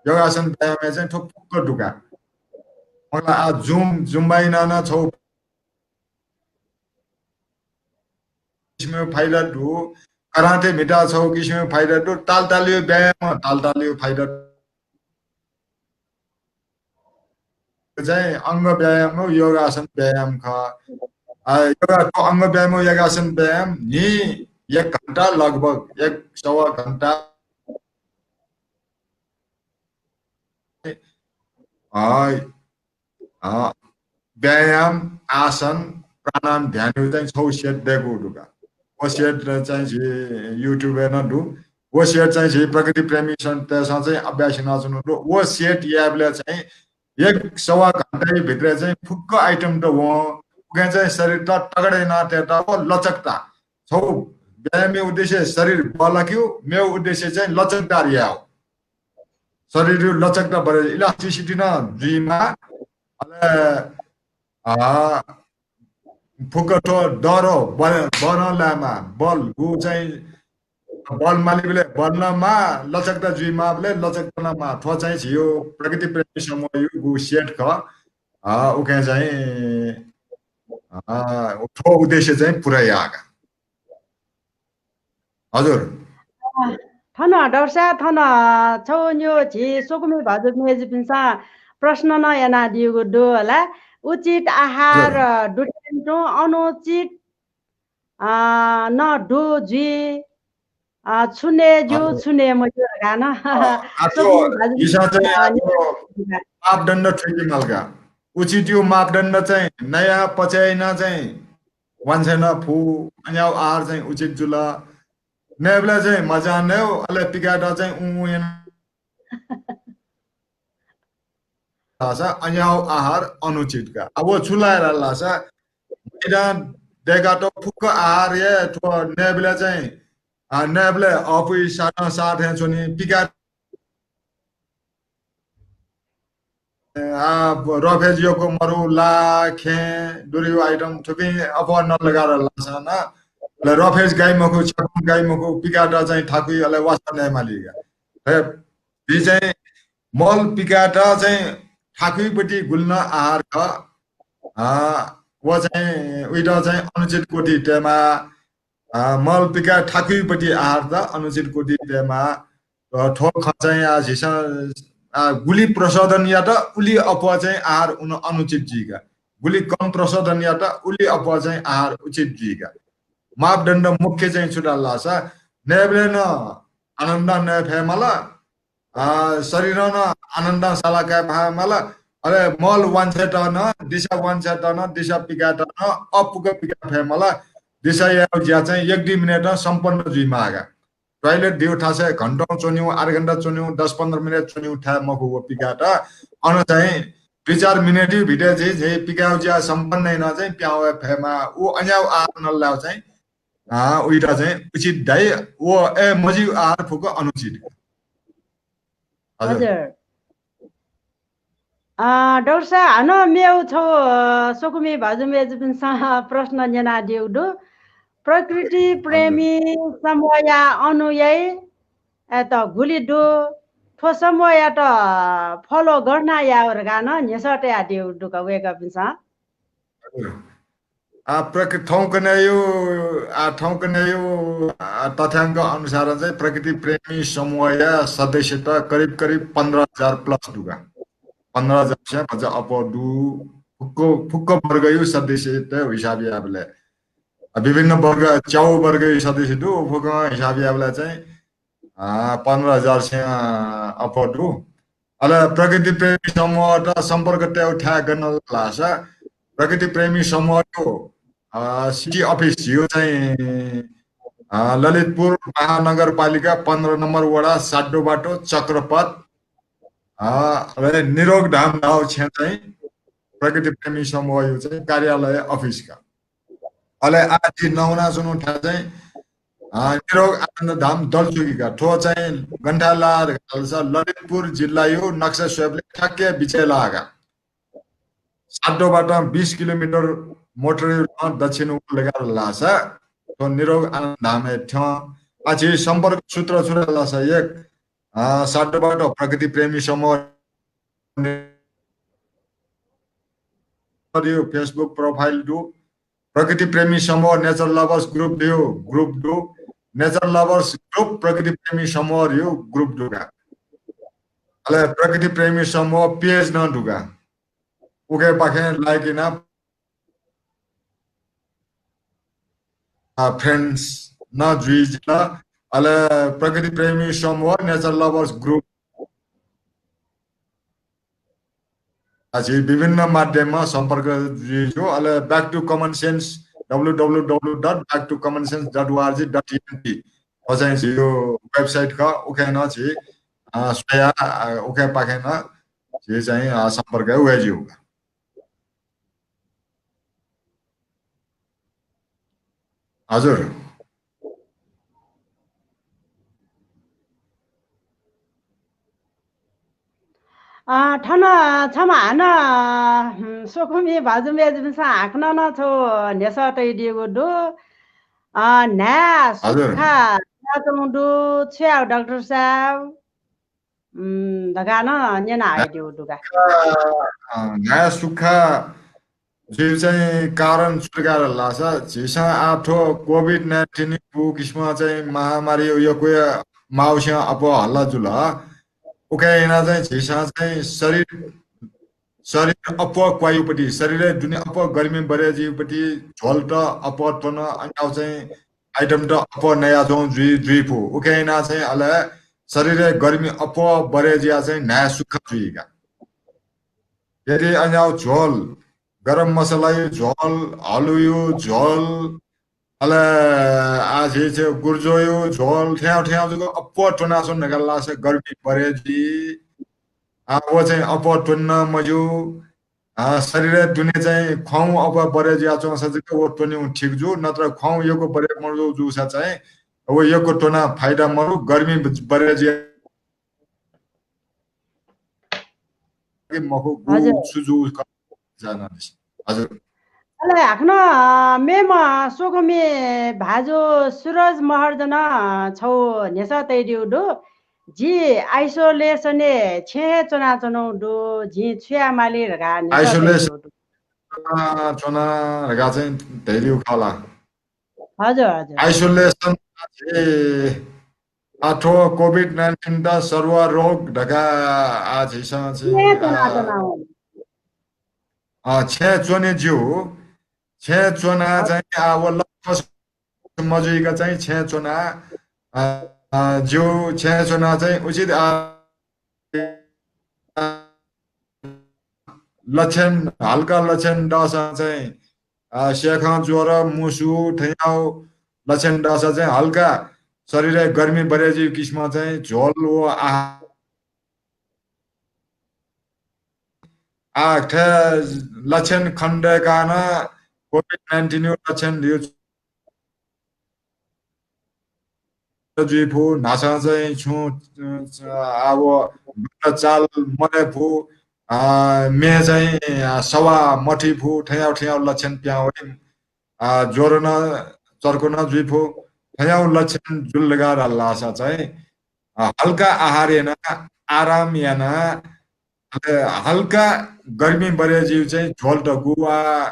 योगासन व्यायामय् चाहिँ थ्व फुक्क दु का। मखु ला, आ, जुम, जुम्बा यानाः नं छगू किसिमया फाइदा दु। कराते म्हिताः छगू किसिमया फाइदा दु। तालतालया व्यायाम, तालतालया फाइदा दु। चाहिँ अङ्ग व्यायाम व योगासन व्यायाम खः। आ, योगा, अङ्ग व्यायाम व योगासन व्यायाम न्हि एक घण्टा, लगभग एक सवा घण्टा। अ, अ, व्यायाम, आसन, प्राणायाम, ध्यानया चाहिँ छगू set दयेकूगु दु का। व set चाहिँ झी YouTube-य् नं दु। व set चाहिँ झी प्रकृति प्रेमीतय्सं चाहिँ अभ्यास यानाच्वनागु दु। व set यायेबलय् चाहिँ एक सवा घण्टाया भित्रय् चाहिँ फुक्क item त वं, उकिं चाहिँ शरीरत तगडा यानातयेत व लचकता, छौ व्यायामया उद्देश्य शरीर बल क्यु, मेव उद्देश्य चाहिँ लचकदार याव। शरीर लचकदार बढे, elasticity नं जुइमा, अले आ फुक्क थ्व दह्रो बल, बलं लायेमा, बल गु चाहिँ बल मालीबले बल नं मा, लचकता जुइमाबले लचकता नं मा। थ्व चाहिँ झियो प्रकृति प्रेमी समूह यु गु set खः। आ, उके चाहिँ आ, थ्व उद्देश्य चाहिँ पूरा याका। हजुर। अ, थन डाक्टर साहब, थन छौ न्यु झी स्वकुमि भाजु मेजुपिन्सं प्रश्न नं यानादिउगु दु होला। उचित आहार, हजुर। अ, दुथ्यां तुं अनुचित, अ, नं दु जुइ, अ, छु नये ज्यू, हजुर। छु नये मज्यू धकाः नं। अ, आ, स्वकुमि भाजु इसा चाहिँ मेजुपिन्सं आ, मापदण्ड थुइके मालका। उचित यु मापदण्ड चाहिँ नया पचाइना चाहिँ वांछ्वय् नं फु, अन्याव आहार चाहिँ उचित जुल। नयेबलय् चाहिँ मज्यां नयेव, अले पिकायेत चाहिँ उँ याना धाःसा अन्याव आहार अनुचित का। अब व छु लायेला धाःसा मैदां दय्कात फुक्क आहार हे थ्व नयेबलय् चाहिँ, आ, नयेबलय् अपुइ साथं साथं च्वनी, पिकायेत आ, रफेज यक्व मरु, ला, खेँ, दुरिउ item थुपिं अप्वः नलगार लासा ना। अले रफेज गाइ मखु, छ्याकुं गाइ मखु, पिकायेत चाहिँ थाकुइ, अले वास्ता नये मालीका। हे, बी चाहिँ मल पिकायेत चाहिँ थाकुइपट्टि गुलि नं आहार खः। आ, व चाहिँ उइत चाहिँ अनुचित कोटि तयेमा, आ, मल पिकायेत थाकुइपट्टि आहारत अनुचित कोटि तयेमा, अ, थ्व खँ चाहिँ आ, झीसं, आ, गुलि प्रशोधन यात उलि अप्वः चाहिँ आहार उन अनुचित जुइका। गुलि कम प्रशोधन यात उलि अप्वः चाहिँ आहार उचित जुइका। मापदण्ड मुख्य चाहिँ छु धाःसा, नयेबलय् नं आनन्दं नये फयेमाल, आ, शरीरं नं आनन्दं साला काये फयेमाल, अले मल वांछ्वयेत नं, दिसा वांछ्वयेत नं, दिसा पिकायेत नं अःपुक पिकाये फयेमाल, दिसा यायेगु ज्या चाहिँ एक दुई मिनेटं सम्पन्न जुइमाःका। Toilet दिउ थासय् घन्टौं च्वन्यु, आठ घन्टा च्वन्यु, दस पन्ध्र मिनेट च्वन्यु थाय् मखु व पिकायेत। अन चाहिँ दुई चार मिनेट भितय् झी, झी पिकायेगु ज्या सम्पन्न याना चाहिँ पिहां वये फयेमा। उ अन्याव आहार नलायेव चाहिँ, आ, उइत चाहिँ उचित धाइ। व ए मजिउ आहार फुक्क अनुचित। हजुर। हजुर। अ, डाक्टर साहब, हानं मेउ छौ, अ, स्वकुमि भाजु मेजुपिन्सं प्रश्न न्यनादिउ दु। प्रकृति प्रेमी समूहया अनुयायी, ए, त गुलि दु, थ्व समूहयात follow गन यायेव धकाः नं न्ह्यसः तयादिउ दु का वय्कःपिन्सं। हजुर। आ, प्रक-, थौंकन्हय्‌यु, आ, थौंकन्हय्‌यु, आ, तथ्याङ्क अनुसार चाहिँ प्रकृति प्रेमी समूहया सदस्यत करिब करिब पन्ध्र हजार plus दु का। पन्ध्र हजार स्वयां भचा अप्वः दु, फुक्क, फुक्क वर्गयु सदस्यत हिसाब यायेबलय्। आ, विभिन्न वर्ग, च्याउ वर्गयु सदस्य दु, फुक्कं हिसाब यायेबलय् चाहिँ आ, पन्ध्र हजार स्वयां अप्वः दु। अले प्रकृति प्रेमी समूहत सम्पर्क तयेगु थाय् गन धाःसा, प्रकृति प्रेमी समूहयु, आ, city office झीगु चाहिँ, आ, ललितपुर महानगरपालिका पन्ध्र नम्बर वडा, सातोबाटो, चक्रपथ, आ, अले निरोग धाम धाउ छेँ चाहिँ प्रकृति प्रेमी समूहयु चाहिँ कार्यालय office का। अले आ जि नहुना च्वनु थाय् चाहिँ, आ, निरोग आनन्द धाम दलचुकी का। थ्व चाहिँ गन थाय् ला धाःसा ललितपुर जिल्लायु नक्सा स्वयेबलय् ठ्याक्कै बिचय् लागा। सातोबाटं बीस किलोमिटर मोटरयु लँ दक्षिण उलगा लासा थ्व निरोग आनन्द धामय् थ्यं। आ, झी सम्पर्क सूत्र छु धाःसा एक, आ, सातोबाटो प्रकृति प्रेमी समूह Facebook profile दु, प्रकृति प्रेमी समूह Nature Lovers group धयु group दु, Nature Lovers group प्रकृति प्रेमी समूह धयु group दु का। अले प्रकृति प्रेमी समूह page नं दु का। उके पाखें like याना, आ, friends नं जुइ जिल। अले प्रकृति प्रेमी समूह Nature Lovers group आ, झी विभिन्न माध्यममा सम्पर्क जुइ ज्यू। अले Back to Common Sense, W W W dot back to common sense dot org dot N T। व चाहिँ झीगु website खः, उखें नं झी, आ, स्वया, आ, उखें पाखें नं झी चाहिँ, आ, सम्पर्क वये ज्यू। हजुर। अ, थन छम्ह हानं, हम्म, स्वकुमि भाजु मय्‌जुपिन्सं हाकनं नं छगू न्ह्यसः तयादीगु दु। अ, न्हाय् हजुर। सुक्खा जुयाच्वंगु दु, छु याये डाक्टर साहेब? उम्, धकाः नं न्यना हयादीगु दु का। अ, न्हाय् सुक्खा जुइ चाहिँ कारण छु धकाः धाःसा, झीसं आः थ्व COVID nineteen पू किसिमं चाहिँ महामारी यक्व माःगुलिं अप्वः हल्ला जुल। उकिं यानाः चाहिँ झीसं चाहिँ शरीर, शरीर अप्वः क्वाइपति, शरीरय् दुने अप्वः गर्मी बढे जुइपति झ्वलत अप्वः त्वन, अज्याःगु चाहिँ item त अप्वः नयाच्वंगु जुइ, जुइफु। उकिं यानाः चाहिँ अले शरीरय् गर्मी अप्वः बढे जुयाः चाहिँ न्हाय् सुक्खा जुइ का। यदि अज्याःगु झ्वल, गरम मसलाया झ्वल, हलुया झ्वल, अले आः झी छेँ गुर्जोया झ्वल, थ्याउ थ्याउ जक अप्वः त्वनाच्वन धकाः धाःसा गर्मी बढे जुइ। आ, व चाहिँ अप्वः त्वने मज्यू। आ, शरीरय् दुने चाहिँ ख्वाउँ अप्वः बढे जुयाच्वंसा जक व त्वनेगु ठीक जू, नत्र ख्वाउँ यक्व बढे मजू जूसा चाहिँ व यक्व त्वनाः फाइदा मरु, गर्मी बढे जुया कि मखु, गु हजुर। छु जू क-, जानादिसँ। हजुर। अले हाकनं, अ, मेम्ह स्वकुमि भाजु सुरज महर्जनं छगू न्ह्यसः तयादीगु दु। जि isolation-य् छेँय् हे च्वनाच्वनागु दु, जिं छु याये माली धकाः न्ह्यसः isolation तयादीगु दु। च्वना, च्वना धकाः चाहिँ धयादीगु खः ला? हजुर, हजुर। Isolation चाहिँ आः थ्व COVID nineteen त सरुवा रोग धकाः आः झीसं चाहिँ, छेँय् च्वना, आ, च्वना। अ, छेँय् च्वने ज्यू। छेँय् च्वना चाहिँ आः व लसपस मजुइक चाहिँ छेँय् च्वना, अ, अ, ज्यू, छेँय् च्वना चाहिँ उचित, अ, अ, लक्षण, हल्का लक्षण दःसां चाहिँ, अ, सेखं ज्वर, मुसु, थज्याःगु लक्षण दःसा चाहिँ हल्का शरीरय् गर्मी बढे जुइगु किसिमं चाहिँ झ्वल व आहार, आः थ्व लक्षण खनेदय्काः नं COVID nineteen-या लक्षण धइगु जुइफु, न्हासं चाहिँ छुं, अ, आः व बल्ल चाल मदयेफु, अ, म्ये चाहिँ, अ, सवाः मथुइफु, थज्याःगु थज्याःगु लक्षण पिहां वइ। अ, ज्वर नं, चर्को नं जुइफु, थज्याःगु लक्षण जुल धकाः धाःसा चाहिँ, अ, हल्का आहार याना, आराम याना, अले हल्का गर्मी बढे जुइगु चाहिँ झ्वलत गु वा,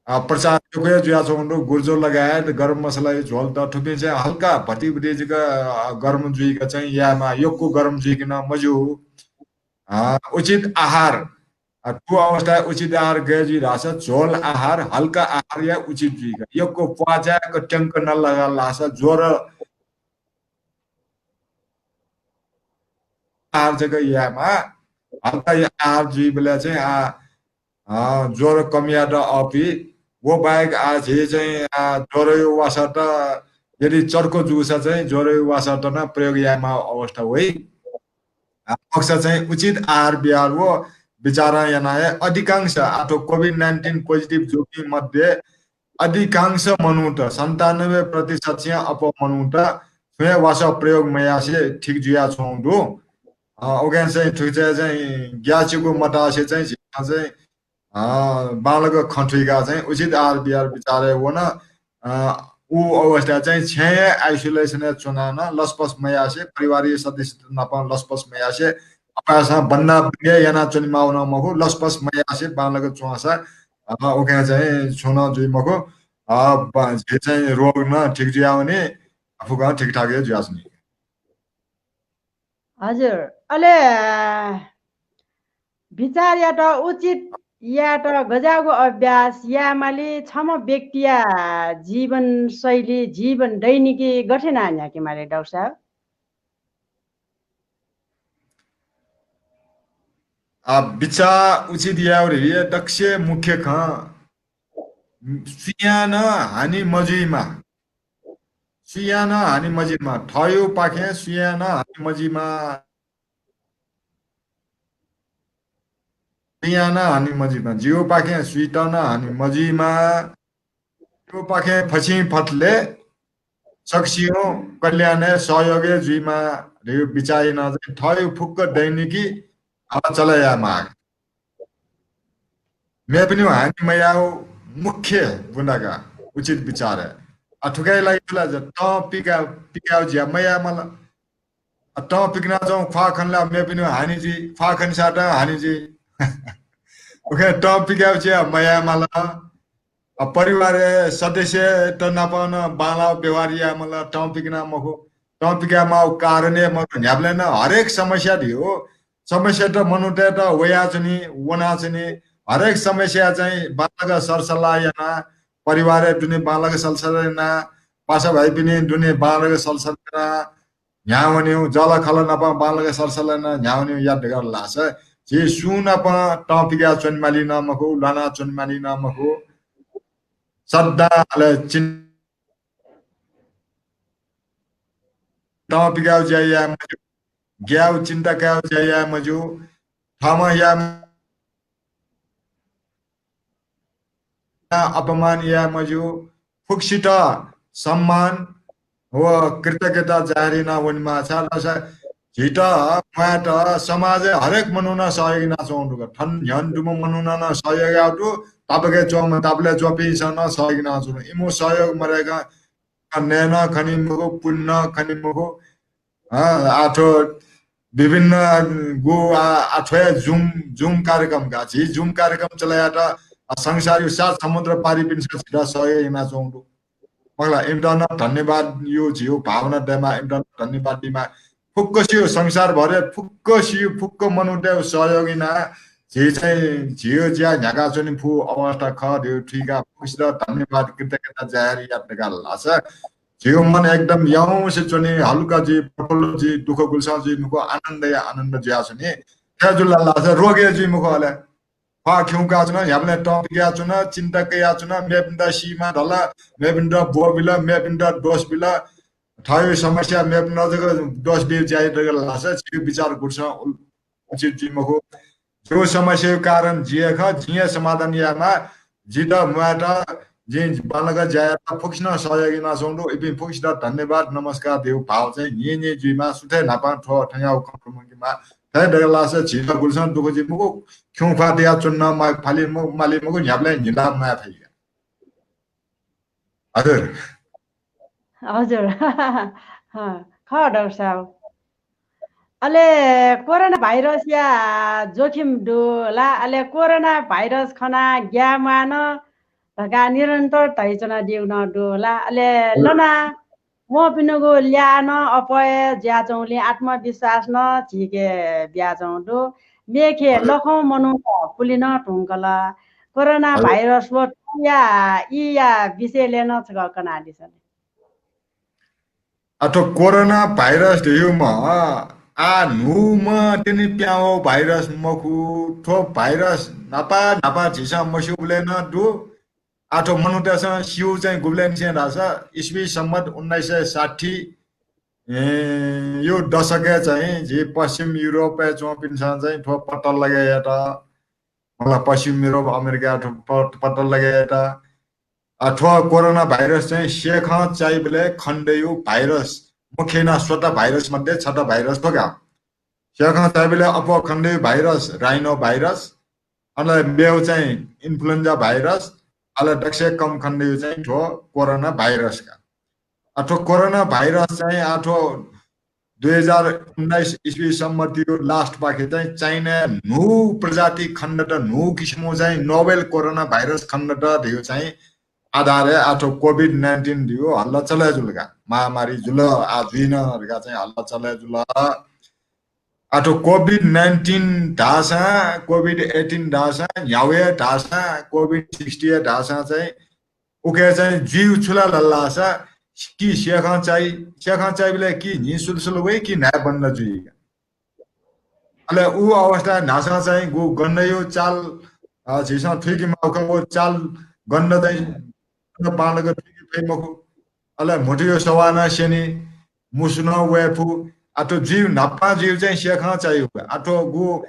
अ, प्रचार यक्व हे जुयाच्वंगु दु, गुर्जो लगायत गरम मसलाया झ्वलत, थुपिं चाहिँ हल्का भतिभति जक, अ, गरम जुइक चाहिँ यायेमाः, यक्व गरम जुइक नं मज्यू। अ, उचित आहार, अ, थ्व अवस्थाय् उचित आहार गय् जुइ धाःसा झ्वल आहार, हल्का आहारया उचित जुइक, यक्व प्वाः चाय्क ट्यंक नल धकाः धाःसा ज्वर आहार जक यायेमाः। हल्का आहार जुइबलय् चाहिँ आ, अ, ज्वर कम यायेत अःपुइ। व बाहेक आः झी चाहिँ, अ, ज्वरया वासःत यदि चर्को जूसा चाहिँ ज्वरया वासःत नं प्रयोग यायेमाःगु अवस्था वइ। अ, मखुसा चाहिँ उचित आहार विहार व विचारं याना हे अधिकांश आः थ्व COVID nineteen positive जूपिं मध्ये अधिकांश मनूत, सन्तानब्बे प्रतिशत सिं अप्वः मनूत छुं हे वासः प्रयोग मयासें ठीक जुयाच्वंगु दु। अ, उकिं चाहिँ थुकिया चाहिँ ग्याःचिकु मतासें चाहिँ झीसं चाहिँ, अ, बांलाक खँ थुइकाः चाहिँ उचित आहार विहार विचारय् वन। अ, उ अवस्थाय् चाहिँ छेँय् isolation-य् च्वनाः नं लसपस मयासें, परिवारया सदस्यत नाप लसपस मयासें, अपाय्सं बन्दा बन्दी यानाच्वनेमाःगु नं मखु, लसपस मयासें बांलाक च्वंसा, अ, उकिं चाहिँ छुं नं जुइ मखु। अ, ब-, झी चाहिँ रोग नं ठीक जुयावनी, फुक्कं ठीकठाक हे जुयाच्वनी। हजुर, अले विचार यायेत उचित यायेत गज्याःगु अभ्यास यायेमाली, छम्ह व्यक्तिया जीवनशैली, जीवन दैनिकी गथे याना न्ह्याकेमाली डाक्टर साहेब? आ, विचार उचित यायेगु हे दक्वसिबें मुख्य खँ। सुयां नं हानि मजुइमा। सुयां नं हानि मजुइमा। थःगु पाखें सुयां नं हानि मजुइमा। सुयां नं हानि मजुइमा। जिगु पाखें सुइत नं हानि मजुइमा। थ्व पाखें फसिं फतले सकसिगु कल्याणय् सहयोग हे जुइमा धइगु विचार यानाः चाहिँ थःगु फुक्क दैनिकी हला चले यायेमाः। मेपिनिगु हानि मयाउ मुख्य बुँदा का, उचित विचार हे। आ, थुकिया लागि जुल ज-, तं पिका, पिकाउ ज्या मयायेमाल। आ, तं पिकनाच्वंगु ख्वाः खन ला मेपिनिगु हानि जुइ, ख्वाः खनिसातं हानि जुइ। उकिं तं पिकाउ ज्या मयायेमाल। आ, परिवारय् सदस्यत नाप नं बांलाः व्यवहार यायेमाल, तं पिकना मखु। तं पिकायेमाःगु कारण हे मखु, न्ह्याबलें नं हरेक समस्या धइगु, समस्यात मनूतय्त वयाच्वनी, वनाच्वनी। हरेक समस्या चाहिँ बांलाक सरसल्लाह यानाः, परिवारय् दुने बांलाक सरसल्लाह यानाः, पासा भाइपिनि दुने बांलाक सरसल्लाह यानाः, न्ह्यावनेगु, जःलाखःला नाप बांलाक सरसल्लाह यानाः न्ह्यावनेगु यात धकाः धाःसा, झी सुं नाप तं पिकाच्वनेमाली नं मखु, ल्वानाच्वनेमाली नं मखु। सदां अले चिन-, तं पिकाउ ज्या याये मज्यू, ग्याउ चिन्ता कायेउ ज्या याये मज्यू, थःम्हं याये अपमान याये मज्यू, फुक्कसित सम्मान व कृतज्ञता जाहेर याना वनेमाः। छाय्धाःसा झीत म्वायेत समाजय् हरेक मनुखं सहयोग यानाच्वंगु दु। थन न्ह्यःने दुम्ह मनुखं नं सहयोग याःगु दु, तापाकय् च्वंम्ह तापालय् च्वंपिन्सं नं सहयोग यानाच्वंगु दु। इमिगु सहयोग मदय्कं नये नं खनी मखु, पुने नं खनी मखु। अँ, आ थ्व विभिन्न गु, आ, आ थ्व हे Zoom, Zoom कार्यक्रम का। झी Zoom कार्यक्रम चले यायेत, आ, संसारया सात समुद्र पारिपिन्सं झीत सहयोग यानाच्वंगु दु। मखु ला, इमित नं धन्यवाद यु, झीगु भावना दयेमाः, इमित नं धन्यवाद दयेमाः। फुक्कसिया संसारभरय् फुक्कसिया फुक्क मनूतय् सहयोग यानाः झी चाहिँ झीगु ज्या न्ह्याकाच्वने फु अवस्था खः धइगु थुइकाः फुक्कसित धन्यवाद कृतज्ञता जाहेर यात धकाः धाःसा झीगु मन एकदम याउँसे च्वनी, हल्का जुइ, प्रफुल्ल जुइ, दुःख गुलिसं जुइ मखु, आनन्दया आनन्द जुयाच्वनी। थथे जुल धाःसा रोग हे जुइ मखु। अले ख्वाः खिउँकाच्वन, न्ह्याबलें तं पिकाच्वन, चिन्ता कयाच्वन, मेपिन्त सीमा धल, मेपिन्त ब्वःबिल, मेपिन्त दोष बिल, थःगु समस्या मेपिन्त जक दोष बिउ ज्या यात धकाः धाःसा झीगु विचार गुलिसं उल-, उचित जुइ मखु। जिगु समस्याया कारण जि हे खः, जिं हे समाधान यायेमाः। जित म्वायेत, जिं बांलाक ज्या यायेत फुक्कसिनं सहयोग यानाच्वंगु दु। इपिं फुक्कसित धन्यवाद, नमस्कार धइगु भाव चाहिँ न्हिं न्हिं जुइमाः। सुथय् न्हापां थ्व थज्याःगु खँ लुमंकेमाः। थथे धकाः धाःसा झीत गुलिसं दुःख जुइ मखु, खिउँख्वाः तयाच्वने नं मा-, फाले म-, माली मखु, न्ह्याबलें न्हिला म्वाये फइ। हजुर। हजुर। हँ, खः डाक्टर साहब। अले कोरोना भाइरसया जोखिम दु ला? अले कोरोना भाइरस खनाः ग्याये म्वाःन धकाः निरन्तर धयाच्वनादीगु नं दु ला? अले हजुर। लना वंपिनिगु ल्याः नं अप्वः जुयाच्वंगुलिं आत्मविश्वास नं झीके बियाच्वंगु दु। मेखे हजुर। लखं मनूत पुले नं धुंकल। कोरोना हजुर। भाइरस व थुकिया ईया विषयलय् नं छकः कनादिसँ। आ, थ्व कोरोना भाइरस धइगु म, आ, न्हूम्ह तिनि प्यां वःगु भाइरस मखु। थ्व भाइरस न्हापा न्हापा झीसं मस्यूबलय् नं दु। आ, थ्व मनूतय्सं स्यू चाहिँ गुबलय् निसें धाःसा, इस्वी सम्बत उन्नाइस सय साठी, ए, यो दशकय् चाहिँ झी पश्चिम युरोपय् च्वंपिन्सं चाहिँ थ्व पत्ता लगे यात। मला पश्चिम युरोप, अमेरिका थ्व प-, पत्ता लगे यात। आ, थ्व कोरोना भाइरस चाहिँ सेखं चाइबलय् खनेदइगु भाइरस, मुख्य यानाः स्वता भाइरस मध्ये छता भाइरस थ्व का। सेखं चाइबलय् अप्वः खनेदइगु भाइरस rhino भाइरस, अले मेगु चाहिँ influenza भाइरस, अले दक्वसिबें कम खनेदइगु चाहिँ थ्व कोरोना भाइरस का। आ, थ्व कोरोना भाइरस चाहिँ आ थ्व दुई हजार उन्नाइस इस्वी सम्बतया last पाखे चाहिँ चाइनाय् न्हू प्रजाति खनेदत, न्हू किसिमं चाहिँ novel कोरोना भाइरस खनेदत धइगु चाहिँ आधारय् आ थ्व COVID nineteen धइगु हल्ला चले जुल का। महामारी जुल, आ जुइन धकाः चाहिँ हल्ला चले जुल। आ थ्व COVID nineteen धाःसां, COVID eighteen धाःसां, न्ह्याउ हे धाःसां, COVID sixty हे धाःसां चाहिँ उके चाहिँ जुइगु छु ला धाःसा कि सेखं चाइ, सेखं चाइबलय् कि न्हि सुलसुल वइ कि न्हाय् बन्द जुइ। अले उ अवस्थाय् न्हासं चाहिँ गु गन्धया चाल, अ, झीसं थुइके माःगु खः, व चाल गन्ध चाहिँ बांलाक थुइके फइ मखु। अले म्हुतुया सवाः नं स्यनी, मुसु नं वये फु। आ थ्व जुइगु न्हापां जुइगु चाहिँ सेखं चाइगु। आ थ्व गु,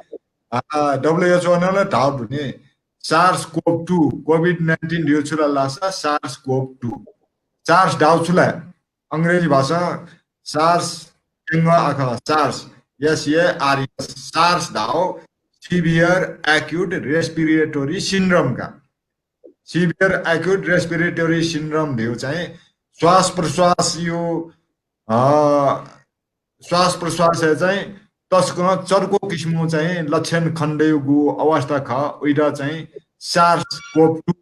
अ, WHO नं ला धाःगु दु नि, SARS-CoV two, COVID nineteen धइगु छु ला धाःसा SARS-CoV two। SARS धाःगु छु ला? अंग्रेजी भाषां SARS, प्यंगः आखः, SARS, S A R S, SARS धाःगु सिभियर एक्युट रेस्पिरेटोरी सिन्ड्रोम का। सिभियर एक्युट रेस्पिरेटोरी सिन्ड्रोम धइगु चाहिँ श्वास प्रश्वास यो अ, श्वास प्रश्वास चाहिँ तसकं चर्को किसिमं चाहिँ लक्षण खनेदइगु अवस्था खः। उइत चाहिँ सार्स कोभ टू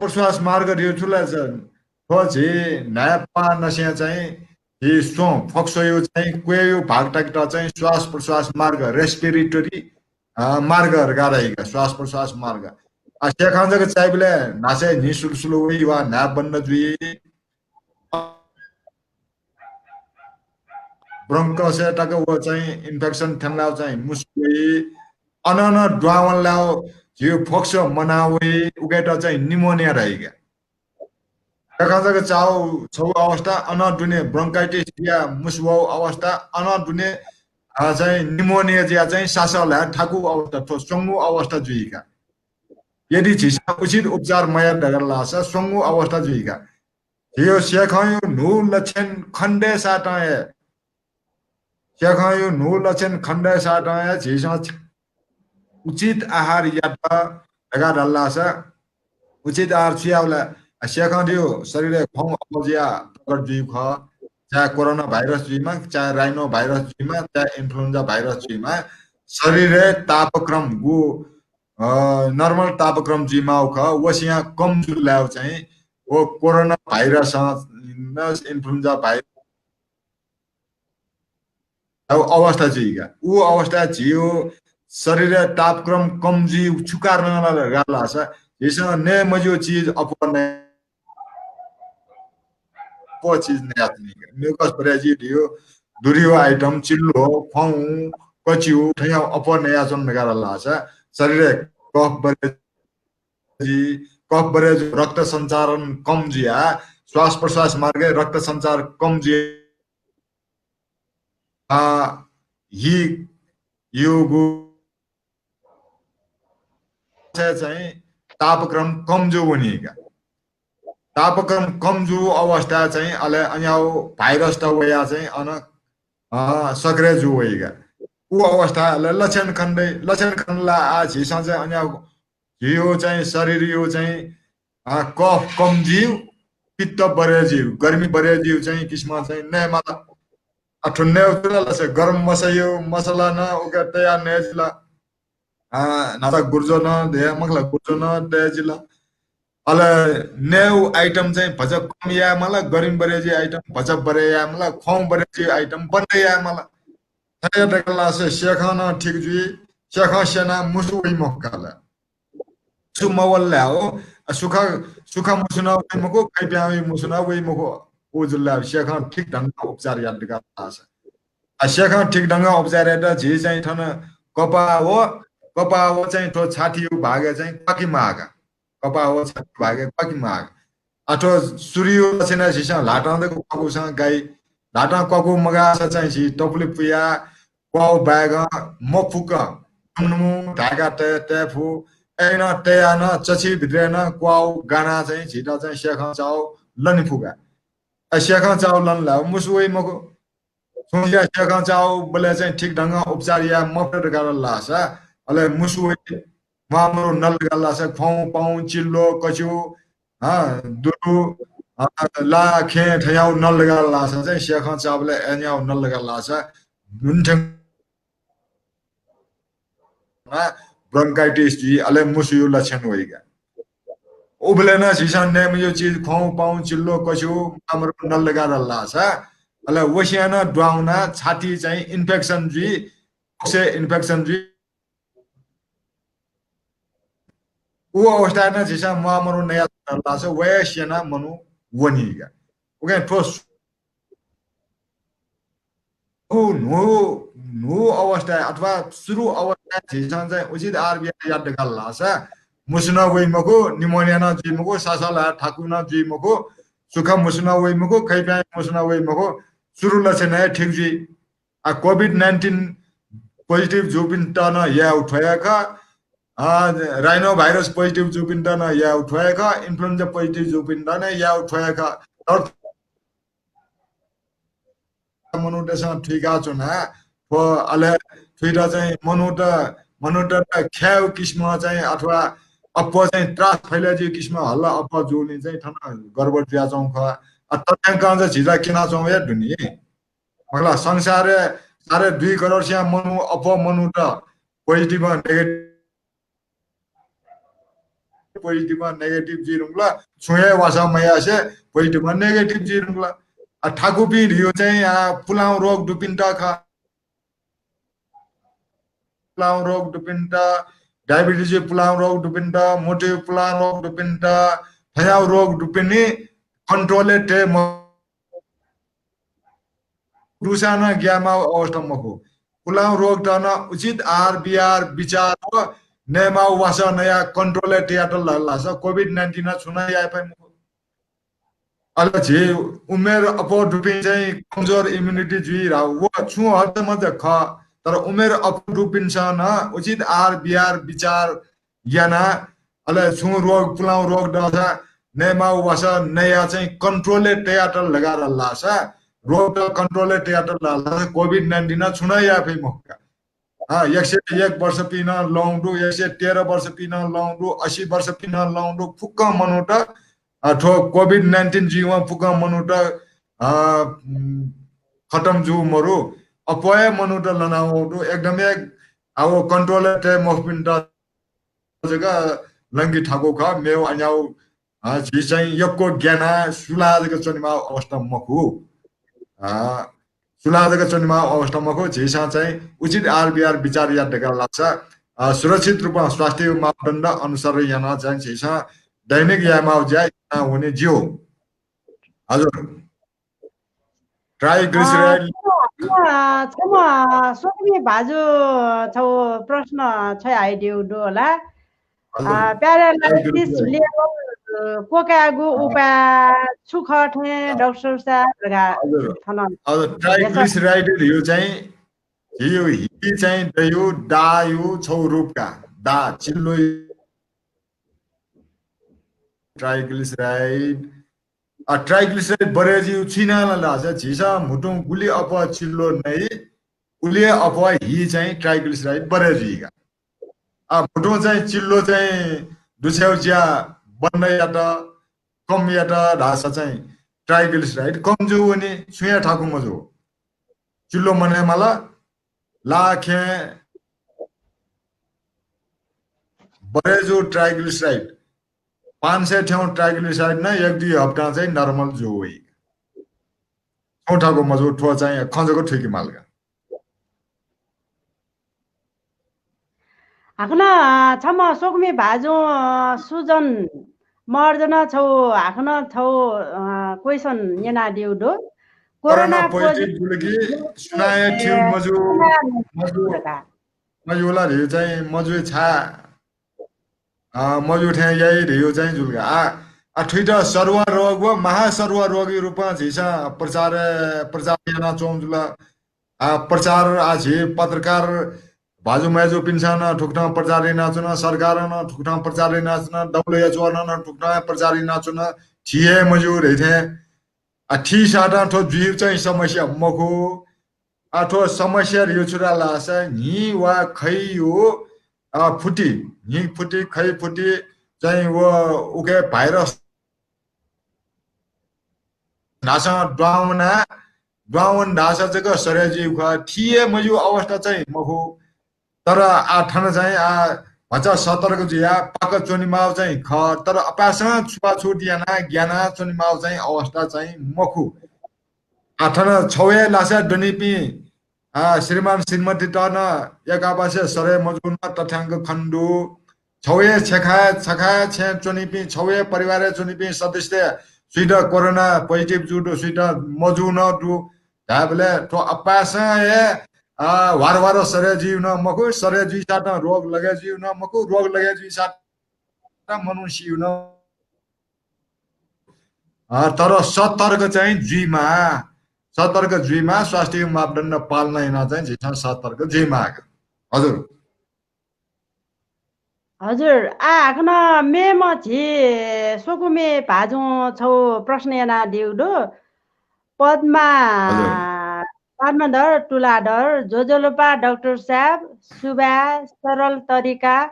प्रश्वास मार्ग धइगु छु ला? थ्व झी न्हाय्पा नसें चाहिँ झी स्वँ फक्सयो चाहिँ क्वय्यो भागताकेत चाहिँ श्वास प्रश्वास मार्ग, रेस्पिरेटोरी अ, मार्ग धकाः धाइका, श्वास प्रश्वास मार्ग। आ, सेखं जक चाइबलय् न्हासय् न्हि सुलुसुलु वइ वा न्हाय् बन्द जुइ। ब्रोंकसय् तक व चाहिँ इन्फेक्सन थ्यंलाः चाहिँ मुसु वइ। अन अन दुहां वंलाः झी फक्स मना वइ, उकेत चाहिँ निमोनिया धाइका। सेखं जक चाउ छगू अवस्था, अन दुने ब्रोंकाइटिस या मुसु वउ अवस्था, अन दुने अ, चाहिँ निमोनिया जुया चाहिँ सासः ल्हाये थाकु अवस्था, थ्व स्वंगू अवस्था जुइका। यदि झीसं उचित उपचार मयात धकाः धाःसा स्वंगू अवस्था जुइका। झीयो सेखंयो न्हू लक्षण खनेदय्सातं हे, सेखंयो न्हू लक्षण खनेदय्सातं हे झीसं उचित आहार यात धकाः धाल धाःसा उचित आहार छु याउ ला? आ, सेखं धइगु शरीरय् खौं अप्वः जुयाः प्रकट जुइगु खः। चाहे कोरोना भाइरस जुइमा, चाहे राइनो भाइरस जुइमा, चाहे इन्फ्लुएन्जा भाइरस जुइमा, शरीरय् तापक्रम गु, अ, नर्मल तापक्रम जुइमाउ खः, व सियां कम जुल धाउ चाहिँ व कोरोना भाइरस, अ, इन्फ्लुएन्जा भाइरस अवस्था जुइका। उ अवस्था झीयो शरीरय् तापक्रम कम जुइ छु कारणं ला धाल धाःसा झीसं नये मज्यू चिज अप्वः नये, अप्वः चिज नयाच्वनीका। म्यूकस बरय् जुइ धइगु दुरियो आइटम, चिल्लो, ख्वाउँ, कच्यु, थ्वयां अप्वः नयाच्वन धकाः धाल धाःसा शरीरय् कफ बरय् जुइ, कफ बरय् जुइ, रक्त सञ्चालन कम जुया, श्वास प्रश्वास मार्गय् रक्त सञ्चार कम जुया, आ, हि योगु चाहिँ तापक्रम कम जू वनीका। तापक्रम कम जू अवस्था चाहिँ अले अन्याउ भाइरस त वया चाहिँ अन, अ, सक्रिय जू वइका। उ अवस्था अले लक्षण खनेदइ, लक्षण खनेदला आ झीसं चाहिँ अन्याउ झीयो चाहिँ शरीरयो चाहिँ, अ, कफ कम ज्यू, पित्त बरय् ज्यू, गर्मी बरय् ज्यू चाहिँ किसिमं चाहिँ नये माल। आ, थ्व नये जुल ला से गरम मसयो, मसला नं उके तयार नये जुल। आ, न्हाचा गुर्जो नं दया मखला, गुर्जो नं तये जुल। अले नयेउ आइटम चाहिँ भचा कम याये माल, गर्मी बरय् ज्यू आइटम भचा बरय् याये माल, ख्वाउँ बरय् ज्यू आइटम बन्द याये माल। थथे धकाः ला से सेखं नं ठीक जुइ, सेखं स्यना मुसु वइ मखु का ला। मुसु मवल ला हो, आ, सुखा, सुखा मुसु नं वइ मखु, खइप्यां वइ मुसु नं वइ मखु, उ जुल ला सेखं ठीक ढंगं उपचार यात धकाः धाःसा। आ, सेखं ठीक ढंगं उपचार यात झी चाहिँ थन कपाः व, कपाः व चाहिँ थ्व छातीयो भागय् चाहिँ क्वाकि माःका। कपाः व छाती भागय् क्वाकि माःका। आ, थ्व सुरुयो लक्षणय् झीसं ल्हातं जक क्वाकूसां गाइ, ल्हातं क्वाकू मगाःसा चाहिँ झी तपुलि पुया, क्वाउ बाय्गं मफुक, नुमनुमु धाय्का तये, तये फु, अय्नं तयाः नं चछि भित्रय् नं क्वाउ गानाः चाहिँ झीत चाहिँ सेखं चाउ लने फु का। आ, सेखं चाउ लन ला मुसु वइ मखु। सुंया सेखं चाउ बलय् चाहिँ ठीक ढंगं उपचार याये मफुत धकाः धाल धाःसा, अले मुसु वइ, म्वाःमरु नल धकाः धाल धाःसा, ख्वाउँ, पाउँ, चिल्लो, कच्यु, अँ, दुरु, अँ, ला, खेँ थ्वयाउ नल धकाः धाल धाःसा चाहिँ सेखं चाउ बलय् अज्याउ नल धकाः धाल धाःसा, न्हुन्थ्यंगु ब्रोंकाइटिस जुइ, अले मुसुयो लक्षण वइका। उबलय् नं झीसं नये मज्यू चिज ख्वाउँ, पाउँ, चिल्लो, कच्यु, म्वाःमरु नल धकाः धाल धाःसा, अले वसियां नं दुहां वनाः छाती चाहिँ इन्फेक्सन जुइ, फक्सय् इन्फेक्सन जुइ। उ अवस्थाय् नं झीसं म्वाःमरु नया धाल धाःसा वया स्यना मनू वनीका। उकिं थ्व न्हू, न्हू अवस्थाय् अथवा सुरु अवस्थाय् झीसं चाहिँ उचित आहार विहार यात धकाः धाल धाःसा मुसु नं वइ मखु, निमोनिया नं जुइ मखु, सासः ल्हाये थाकु नं जुइ मखु, सुखा मुसु नं वइ मखु, खइप्यां मुसु नं वइ मखु, सुरु लक्षणय् ठीक जुइ। आ, कोभिड नाइन्टिन पोजिटिभ जूपिन्त नं याये थ्व हे खः। आ, राइनो भाइरस पोजिटिभ जूपिन्त नं याये थ्व हे खः। इन्फ्लुएन्जा पोजिटिभ जूपिन्त नं याये थ्व हे खः। तर मनूतय्सं थुइका च्वना, थ्व अले थुइत चाहिँ मनूत, मनूत ख्याउ किसिम चाहिँ अथवा अप्वः चाहिँ त्रास फैलाय् जू किसिम हल्ला अप्वः जूलिं चाहिँ थन गडबड जुयाच्वंगु खः। अ, तथ्यांकं चाहिँ झीत क्यनाच्वंगु हे दु नि। मखु ला, संसारय् साढे दुई करोड स्यां मनू, अप्वः मनूत positive negative, positive negative जुइ धुंकल, छुं हे वासः मयासें positive negative जुइ धुंकल। अ, थाकुपिं धइगु चाहिँ, अ, पुलांगु रोग दुपिन्त खः। पुलांगु रोग दुपिन्त, diabetes पुलांगु रोग दुपिन्त, मुटु पुलांगु रोग दुपिन्त, थज्याःगु रोग दुपिनि control-य् तये म-, दुसां नं ग्यायेमाःगु अवस्था मखु। पुलांगु रोगत नं उचित आहार बिहार, बिचाः व नयेमाःगु वासः नयाः control-य् तयातल धाःसा COVID nineteen नं छुं नं याये फइ मखु। अले झी उमेर अप्वः दुपिं चाहिँ कमजोर immunity जुइ धाःगु व छुं हद मजू खः, तर उमेर अप्वः दुपिन्सं नं उचित आहार बिहार बिचाः यानाः, अले छुं रोग, पुलांगु रोग दःसा नयेमाःगु वासः नयाः चाहिँ control-य् तयातल धकाः धाःसा, रोगत control-य् तयातल धाःसा COVID nineteen नं छुं नं याये फइ मखु का। अ, एक सय एक वर्षपिं नं लँगु दु, एक सय तेह्र वर्षपिं नं लँगु दु, असी वर्षपिं नं लँगु दु, फुक्कं मनूत, अ, थ्व COVID nineteen जुइवं फुक्कं मनूत, अ, उम्, खतम जू मरु, अप्वः हे मनूत लनावःगु दु। एकदम हे, अ, व control-य् तये मफुपिन्त जक लंके थाकु खः। मेव अन्याव, अ, झी चाहिँ यक्व ग्यानाः सुलाः जक च्वनेमाःगु अवस्था मखु। अ, सुलाः जक च्वनेमाःगु अवस्था मखु। झीसं चाहिँ उचित आहार बिहार बिचाः यात धकाः धाःसा, अ, सुरक्षित रूपं स्वास्थ्य मापदण्ड अनुसरण यानाः चाहिँ झीसं दैनिक यायेमाःगु ज्या याना वने ज्यू। हजुर। अ, triglyceride। छम्ह, छम्ह, अ, स्वकुमि भाजु छगू प्रश्न छ्वयाहयादीगु दु होला। हजुर। अ, paralysis triglyceride level, अ, क्वकायेगु, अ, उपाय छु खः थें, अ, डाक्टर साहेब धकाः हजुर। थन हजुर, triglyceride धइगु चाहिँ झीगु हि चाहिँ दइगु दायु छगू रूप का। दा चिल्लो triglyceride। अ, triglyceride बढे जुइगु छु यानाः ला धाःसा झीसं म्हुतुं गुलि अप्वः चिल्लो नइ, उलि अप्वः हि चाहिँ triglyceride बढे जुइ का। अ, म्हुतुं चाहिँ चिल्लो चाहिँ दुछ्याउ ज्या बन्द यात, कम यात धाःसा चाहिँ triglyceride कम जू वनी, छुं हे थाकु मजू। चिल्लो मनयेमाल, लाखें बढे जू triglyceride, पाँच सय थ्यंगु triglyceride नं एक दुई हप्तां चाहिँ normal जू वइ। छुं थाकु मजू, थ्व चाहिँ खँ जक थुइके माल का। हाकनं, अ, छम्ह स्वकुमि भाजुं, अ, सुजन महर्जनं छगू, हाकनं छगू, अ, question न्यनादीगु दु। कोरोना कोरोना positive positive जुल कि सुनां हे थ्यू मजू, सुनां मजू, मजू ला धइगु चाहिँ मजू छाय्, अ, मजू थें याइ धइगु चाहिँ जुल का। आ, आ, थुइत सरुवा रोग व महासरुवा रोगया रूपं झीसं प्रचार, प्रचार यानाच्वंगु जुल। आ, प्रचार आ झी पत्रकार भाजु मय्जुपिन्सं नं थुकथं प्रचार यानाच्वन, सरकारं नं थुकथं प्रचार यानाच्वन, दौलया च्वनं नं थुकथं प्रचार यानाच्वन, थी हे मज्यू धइथें। आ, थीसाथं थ्व जुइगु चाहिँ समस्या मखु। आ, थ्व समस्या धइगु छु धाःसा न्हि वा खैयु, आ, फुति, न्हि फुति, खै फुति चाहिँ व उके भाइरस धाःसां द्वांवना, द्वांवन धाःसा जक सरे जुइगु खः। थी हे मज्यू अवस्था चाहिँ मखु। तर आ थन चाहिँ आ भचा सतर्क जुया पाक च्वनेमाःगु चाहिँ खः। तर अपाय्सकं छुवाछुत याना ग्याना च्वनेमाःगु चाहिँ अवस्था चाहिँ मखु। आ थन छौ हे लासा दनिपिं आ, श्रीमान श्रीमतीत नं एक आपासे सरे मजून तथ्यांक खने दु। छौ हे छेखाय्, छखाय् छेँ च्वनीपिं, छौ हे परिवारय् च्वनीपिं सदस्य सुइत कोरोना positive जू दु, सुइत मजू नं दु। धायेबलय् थ्व अपाय्सकं हे, आ, ह्वार ह्वार सरे जुइगु नं मखु, सरे जुइसाथं रोग लगे जुइगु नं मखु, रोग लगे जुइसाथं मनू सीगु नं। अ, तर सतर्क चाहिँ जुइमाः, सतर्क जुइमाः, स्वास्थ्य मापदण्ड पालना याना चाहिँ झीसं सतर्क जुइमाः। हजुर। हजुर, आ, हाकनं मेम्ह झी स्वकुमि भाजुं छौ प्रश्न यानादीगु दु। पद्मा हजुर। पद्मधर तुलाधर, ज्वजलपा डाक्टर साहब, सुभाय्, सरल तरिका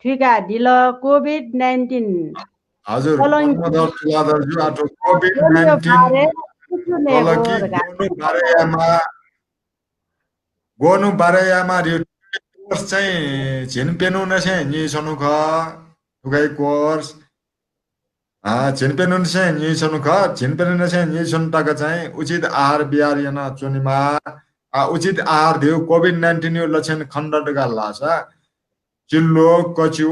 थुइकादिल। COVID nineteen हजुर, कलंकी पद्मधर तुलाधरजु, आ थ्व COVID nineteen बारे कुछु नयेगु कलंकी धकाः ग्वन्हु बारे यामा, ग्वन्हु बारे यामा धियो कोर्स चाहिँ झिंप्यन्हु नसें नीस्वन्हु खः, थुगु हे कोर्स। अ, झिंप्यन्हु नसें नीस्वन्हु खः, झिंप्यन्हु नसें नीस्वन्हु तक चाहिँ उचित आहार विहार यानाच्वनेमाः। अ, उचित आहार धियो COVID nineteen यो लक्षण खनेदत धकाः धाःसा चिल्लो, कच्यु,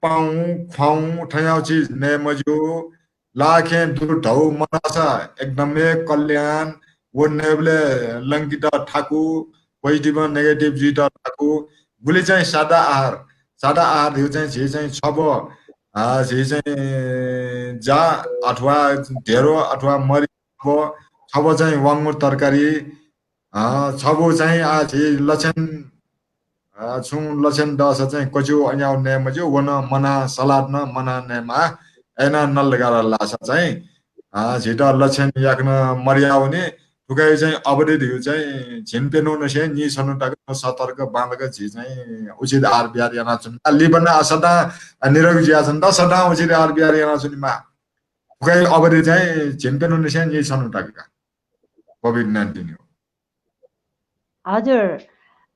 पाउँ, ख्वाउँ, थज्याःगु चिज नये मज्यू। लाखें दुरु धौ मनाःसा एकदम हे कल्याण। व नयेबलय् लंकेत थाकु, positive negative जुइत थाकु। गुलि चाहिँ सादा आहार, सादा आहार धियो चाहिँ झी चाहिँ छब्व, अ, झी चाहिँ जा अथवा ढेँडो अथवा मरि छब्व, छब्व चाहिँ वांगु तरकारी, अ, छब्व चाहिँ आ झी लक्षण, अ, छुं लक्षण दःसा चाहिँ कच्यु अन्याउ नये मज्यू, व नं मना सलाद नं मना नयेमाः, अय्‌नं नलगार लाःसा चाहिँ, अ, झीत लक्षण याकनं मर्यावनी। थुगु हे चाहिँ अवधि धियो चाहिँ झिंप्यन्हु नसें नीस्वन्हु तक सतर्क बांलाक झी चाहिँ उचित आहार विहार यानाच्वनेमाः। लिपा नं सदां निरोगी जुयाच्वनेत सदां उचित आहार विहार यानाच्वनेमाः। थुगु हे अवधि चाहिँ झिंप्यन्हु नसें नीस्वन्हु तक COVID nineteen यो। हजुर।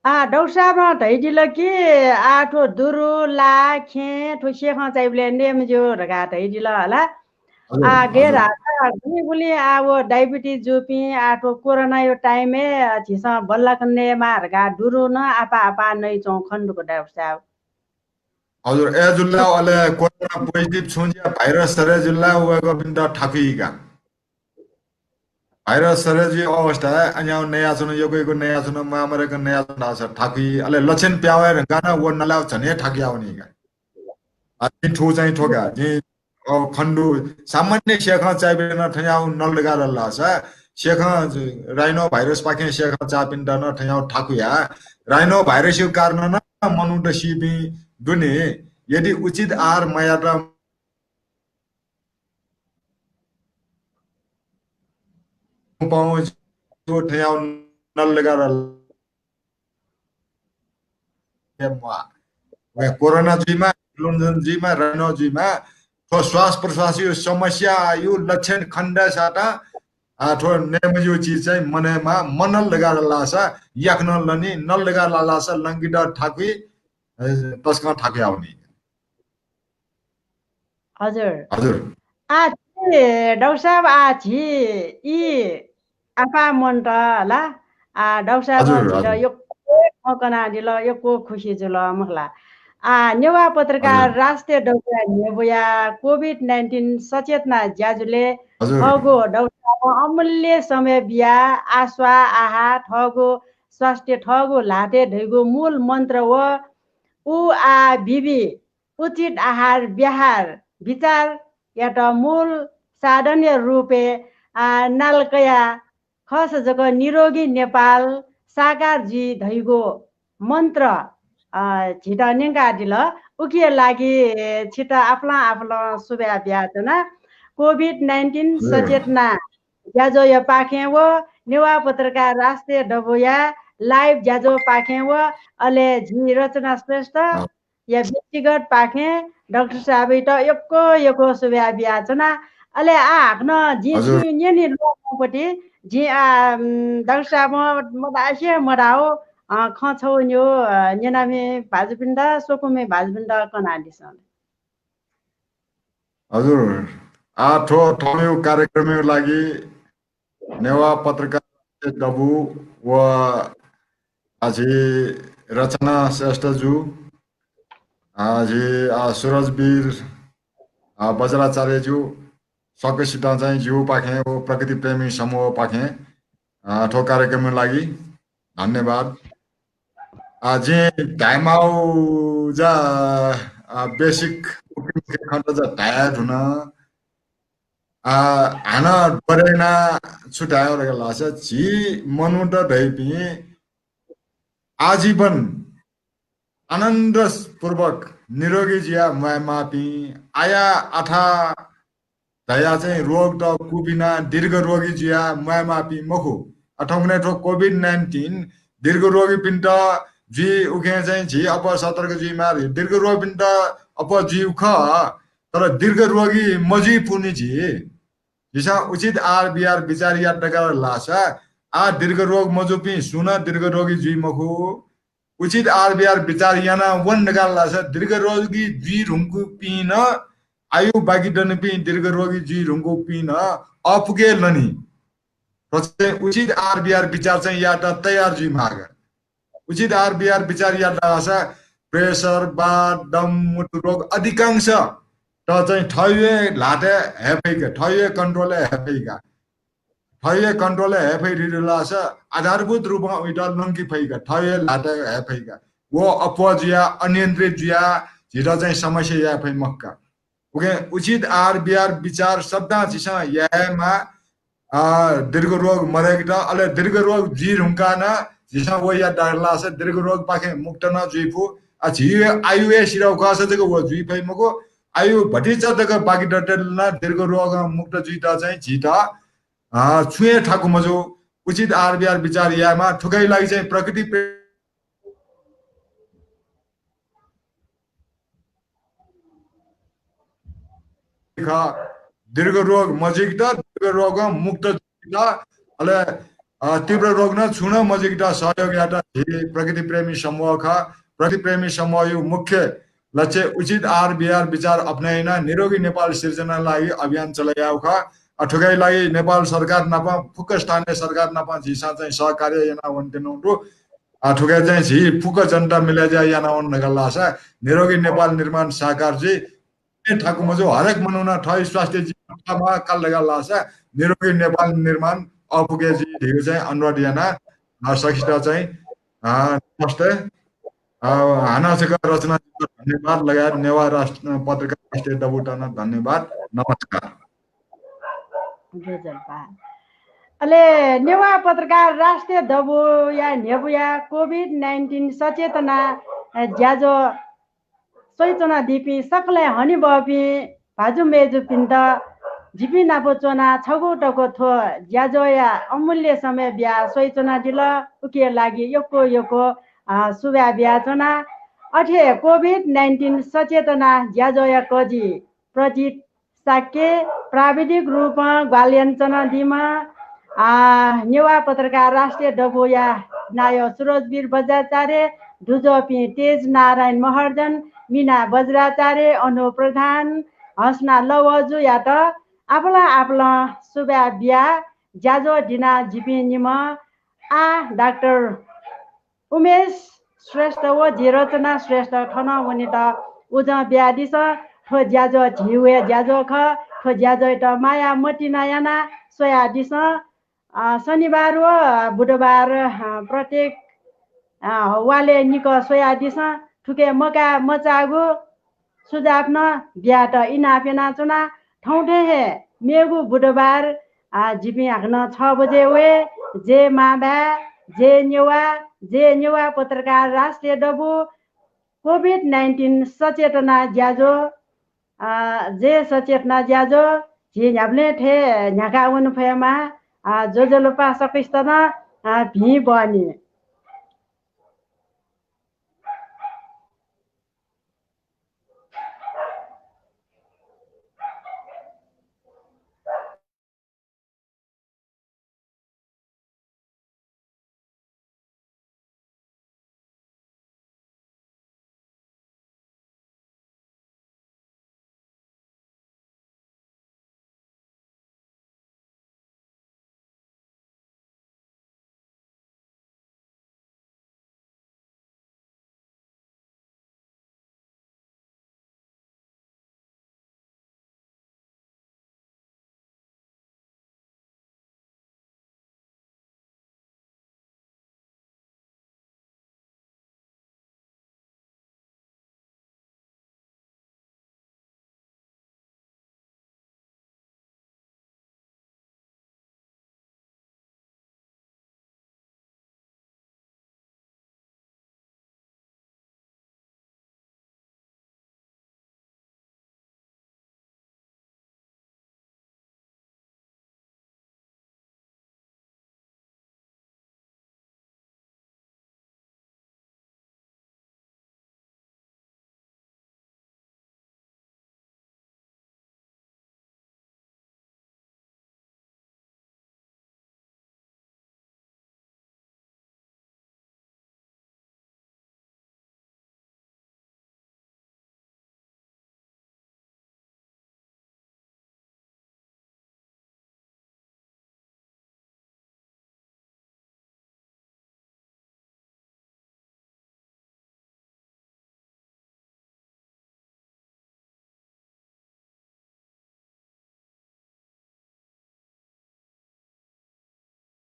आ, डाक्टर साहबं धयादिल कि आ, थ्व दुरु, ला, खेँ, थ्व सेखं चाइबलय् नये मज्यू धकाः धयादिल हला। हजुर, आ, गय् हजुर। धाःसा गुलिं गुलिं आ, व diabetes जूपिं आ, थ्व कोरोनायो time-य्, अ, झीसं बल्लाक नयेमाः धकाः दुरु नं आपाः आपाः नइच्वंगु खने दु का डाक्टर साहब। हजुर, अय् जुल ला, अले कोरोना positive छुं जुयाः virus सरे जुल ला, वय्‌कःपिन्त थाकुइ का। Virus सरे जुइ अवस्थाय् अन्याउ नयाच्वन, यक्व यक्व नयाच्वन, मामरेक नयाच्वन धाःसा थाकुइ, अले लक्षण प्यावय् धुंकाः नं व नलाः झन हे थाकुयावनी का। आ, जिं थ्व चाहिँ थ्व का, जिं, अ, खने दु, सामान्य सेखं चाइबलय् नं थज्याःगु नलगार लाःसा, सेखं rhino virus पाखें सेखं चाःपिन्त नं थज्याःगु थाकुया, rhino virus यो कारणं नं मनूत सीपिं दुने, यदि उचित आहार मयात पाउँ थ्व थज्याःगु नलगार म्वाः। वय् कोरोना जुइमा, लुनजन जुइमा, rhino जुइमा, थ्व श्वास प्रश्वासयो समस्यायो लक्षण खनेदय्‌सातं, आ, थ्व नये मज्यू चिज चाहिँ मनयेमाः, मनलगार लाःसा याकनं लनी, नलगार लाःसा लंकेत थाकुइ, अ, तसकं थाकुयावनी। हजुर। हजुर। आ, झी, डाक्टर साहब, आ, झी ई आपाः मनूत ला, आ, डाक्टर साहबं हजुर, झीत हजुर। यक्व खँ कनादिल, यक्व खुसी जुल, मखु ला। आ, नेवाः पत्रकार हजुर। राष्ट्रिय दबूया न्ह्यब्वया COVID nineteen सचेतना ज्याझ्वलय् हजुर। थःगु डाक्टर साहबं अमूल्य समय बियाः आस्वाः आहार, थःगु स्वास्थ्य, थःगु ल्हातय् धइगु मूल मन्त्र व उ आ बिबि उचित आहार व्यवहार विचारयात मूल साधनया रूपय्, आ, नाल कयाः खःसा जक निरोगी नेपाल साकार जुइ धइगु मन्त्र, अ, झीत न्यंकादिल। उकिया लागि छित आपालं आपालं सुभाय् बियाच्वना। COVID nineteen हजुर। सचेतना ज्याझ्वःया पाखें व नेवाः पत्रकार राष्ट्रिय दबूया live ज्याझ्वः पाखें व अले झी रचना श्रेष्ठ हँ। या व्यक्तिगत पाखें डाक्टर साहबयात यक्व यक्व सुभाय् बियाच्वना। अले आ हाकनं जिं हजुर। छुं न्यने ल्वःमंपति जिं आ, उम्, डाक्टर साहबं मधासे मधाउ, अ, खँ छगू न्यू, अ, न्यनामि भाजुपिन्त, स्वकुमि भाजुपिन्त कनादिसँ। हजुर, आ थ्व थौंयु कार्यक्रमयु लागि नेवाः पत्रकार दबू व आ झी रचना श्रेष्ठ जु, आ झी, आ, सुरजवीर, आ, बज्राचार्य जु, सकसितं चाहिँ जिगु पाखें व प्रकृति प्रेमी समूह पाखें, आ, थ्व कार्यक्रमया लागि धन्यवाद। आ, जिं धायेमाउ जा, आ, basic उपिं खँत जा धाये धुन। आ, हानं बढे याना छु धाये धकाः धाःसा झी मनूत धइपिं आजीवन आनन्दपूर्वक निरोगी जुया म्वायेमाःपिं, आया आथा धया चाहिँ रोगत कुबिना दीर्घ रोगी जुया म्वायेमाःपिं मखु। अथवा थ्व कोभिड नाइन्टिन दीर्घ रोगीपिन्त जुइ, उकिं चाहिँ झी अप्वः सतर्क जुइमाः। दीर्घ रोगीपिन्त अप्वः जुइगु खः, तर दीर्घ रोगी मजुइपुनि झी। झीसं उचित आहार विहार विचार यात धकाः धाःसा आः दीर्घ रोग मजूपिं सुं नं दीर्घ रोगी जुइ मखु। उचित आहार विहार विचार याना वन धकाः धाःसा दीर्घ रोगी जुइ धुंकूपिं नं, आयु बाकी दनिपिं दीर्घ रोगी जुइ धुंकूपिं नं अःपुके लनी। थ्व चाहिँ उचित आहार विहार विचार चाहिँ यात तयार जुइमाः। उचित आहार विहार विचार यात धाःसा प्रेसर, वात, दम, मुटु रोग अधिकांश त चाहिँ थःगु हे ल्हातय् हये फइका, थःगु हे कन्ट्रोलय् हये फइका। थःगु हे कन्ट्रोलय् हये फइ धुल धाःसा आधारभूत रूपं उइत लंके फइका, थःगु हे ल्हातय् हये फइका। व अप्वः जुयाः, अनियन्त्रित जुयाः झीत चाहिँ समस्या याये फइ मखुका। उकिं उचित आहार विहार विचार सकसिनं झीसं यायेमाः। अ, दीर्घ रोग मदय्केत, अले दीर्घ रोग जुइ धुंकाः नं झीसं व यात धाःसा दीर्घ रोगपाखें मुक्त नं जुइफु। अ, झीगु आयु हे सिधःगु खःसा जक व जुइ फइ मखु। आयु भतिचा तक बाकी दतले नं दीर्घ रोगं मुक्त जुइत चाहिँ झीत, अ, छुं हे थाकु मजू। उचित आहार विहार विचार यायेमाः। थुकिया लागि चाहिँ प्रकृति प्रे- खः। दीर्घ रोग मजुइकेत, दीर्घ रोगं मुक्त जुइकेत, अले, अ, तीव्र रोग नं छुं नं मजुइकेत सहयोग यात झी प्रकृति प्रेमी समूह खः। प्रकृति प्रेमी समूहया मुख्य लक्ष्य उचित आहार विहार विचार अपनायेना निरोगी नेपाल सिर्जना लागि अभियान चलायेगु खः। अ, थुकिया लागि नेपाल सरकार नाप, फुक्क स्थानीय सरकार नाप झीसं चाहिँ सहकार्य याना वनेत्यनागु दु। अ, थुकिया चाहिँ झी फुक्क जनता मिले ज्या याना वन धकाः धाःसा निरोगी नेपाल निर्माण साकार जुइ। थाकु मजू, हरेक मनूनं थःगु स्वास्थ्य जिम्मा काल धकाः धाःसा निरोगी नेपाल निर्माण अःपुके जुइ धइगु चाहिँ अनुरोध याना, अ, सकसित चाहिँ, अ, नमस्ते। अ, हानं छकः रचना धन्यवाद लगायत नेवाः राष्ट्र, पत्रकार राष्ट्रिय दबूत नं धन्यवाद। नमस्कार। अले नेवाः पत्रकार राष्ट्रिय दबूया न्ह्यब्वया कोभिड नाइन्टिन सचेतना, अ, ज्याझ्वः स्वयाच्वनादीपिं सकलें हनेबहःपिं भाजु मय्जुपिन्त जिपिं नाप च्वनाः छगू तक थ्व ज्याझ्वःया अमूल्य समय बियाः स्वयाच्वनादिल। उकिया लागि यक्व यक्व, अ, सुभाय् बियाच्वना। अथे हे कोभिड नाइन्टिन सचेतना ज्याझ्वःया कजि प्रजित शाक्य, प्राविधिक रूपं ग्वाहालि यानाच्वनादीम्ह, आ, नेवाः पत्रकार राष्ट्रिय दबूया नायः सुरजवीर बज्राचार्य, दुजःपिं तेज नारायण महर्जन, मिना बज्राचार्य, अनु प्रधान, हसना लवजुयात आपालं आपालं सुभाय् बियाः ज्याझ्वः दिना जिपिं निम्ह आ डाक्टर उमेश श्रेष्ठ व जेरचना श्रेष्ठ थन वनेत उजं बियादिसँ। थ्व ज्याझ्वः झीगु हे ज्याझ्वः खः। थ्व ज्याझ्वःयात माया मतिना यानाः स्वयादिसँ। अ, शनिबार व बुधबार, अ, प्रत्येक, अ, वालय् निकः स्वयादिसँ। थुके मकाये मचाःगु सुझाव नं बियात इनाप यानाच्वना। थौं थें हे मेगु बुधबार, आ, जिपिं हाकनं छ बजे वये। जय मांभाय्, जय नेवाः, जय नेवाः पत्रकार राष्ट्रिय दबू, कोभिड नाइन्टिन सचेतना ज्याझ्वः, आ, जय सचेतना ज्याझ्वः झी न्ह्याबलें थें न्ह्याका वने फयेमा, आ, ज्वजलपा सकसित नं, आ, भिं बहनी।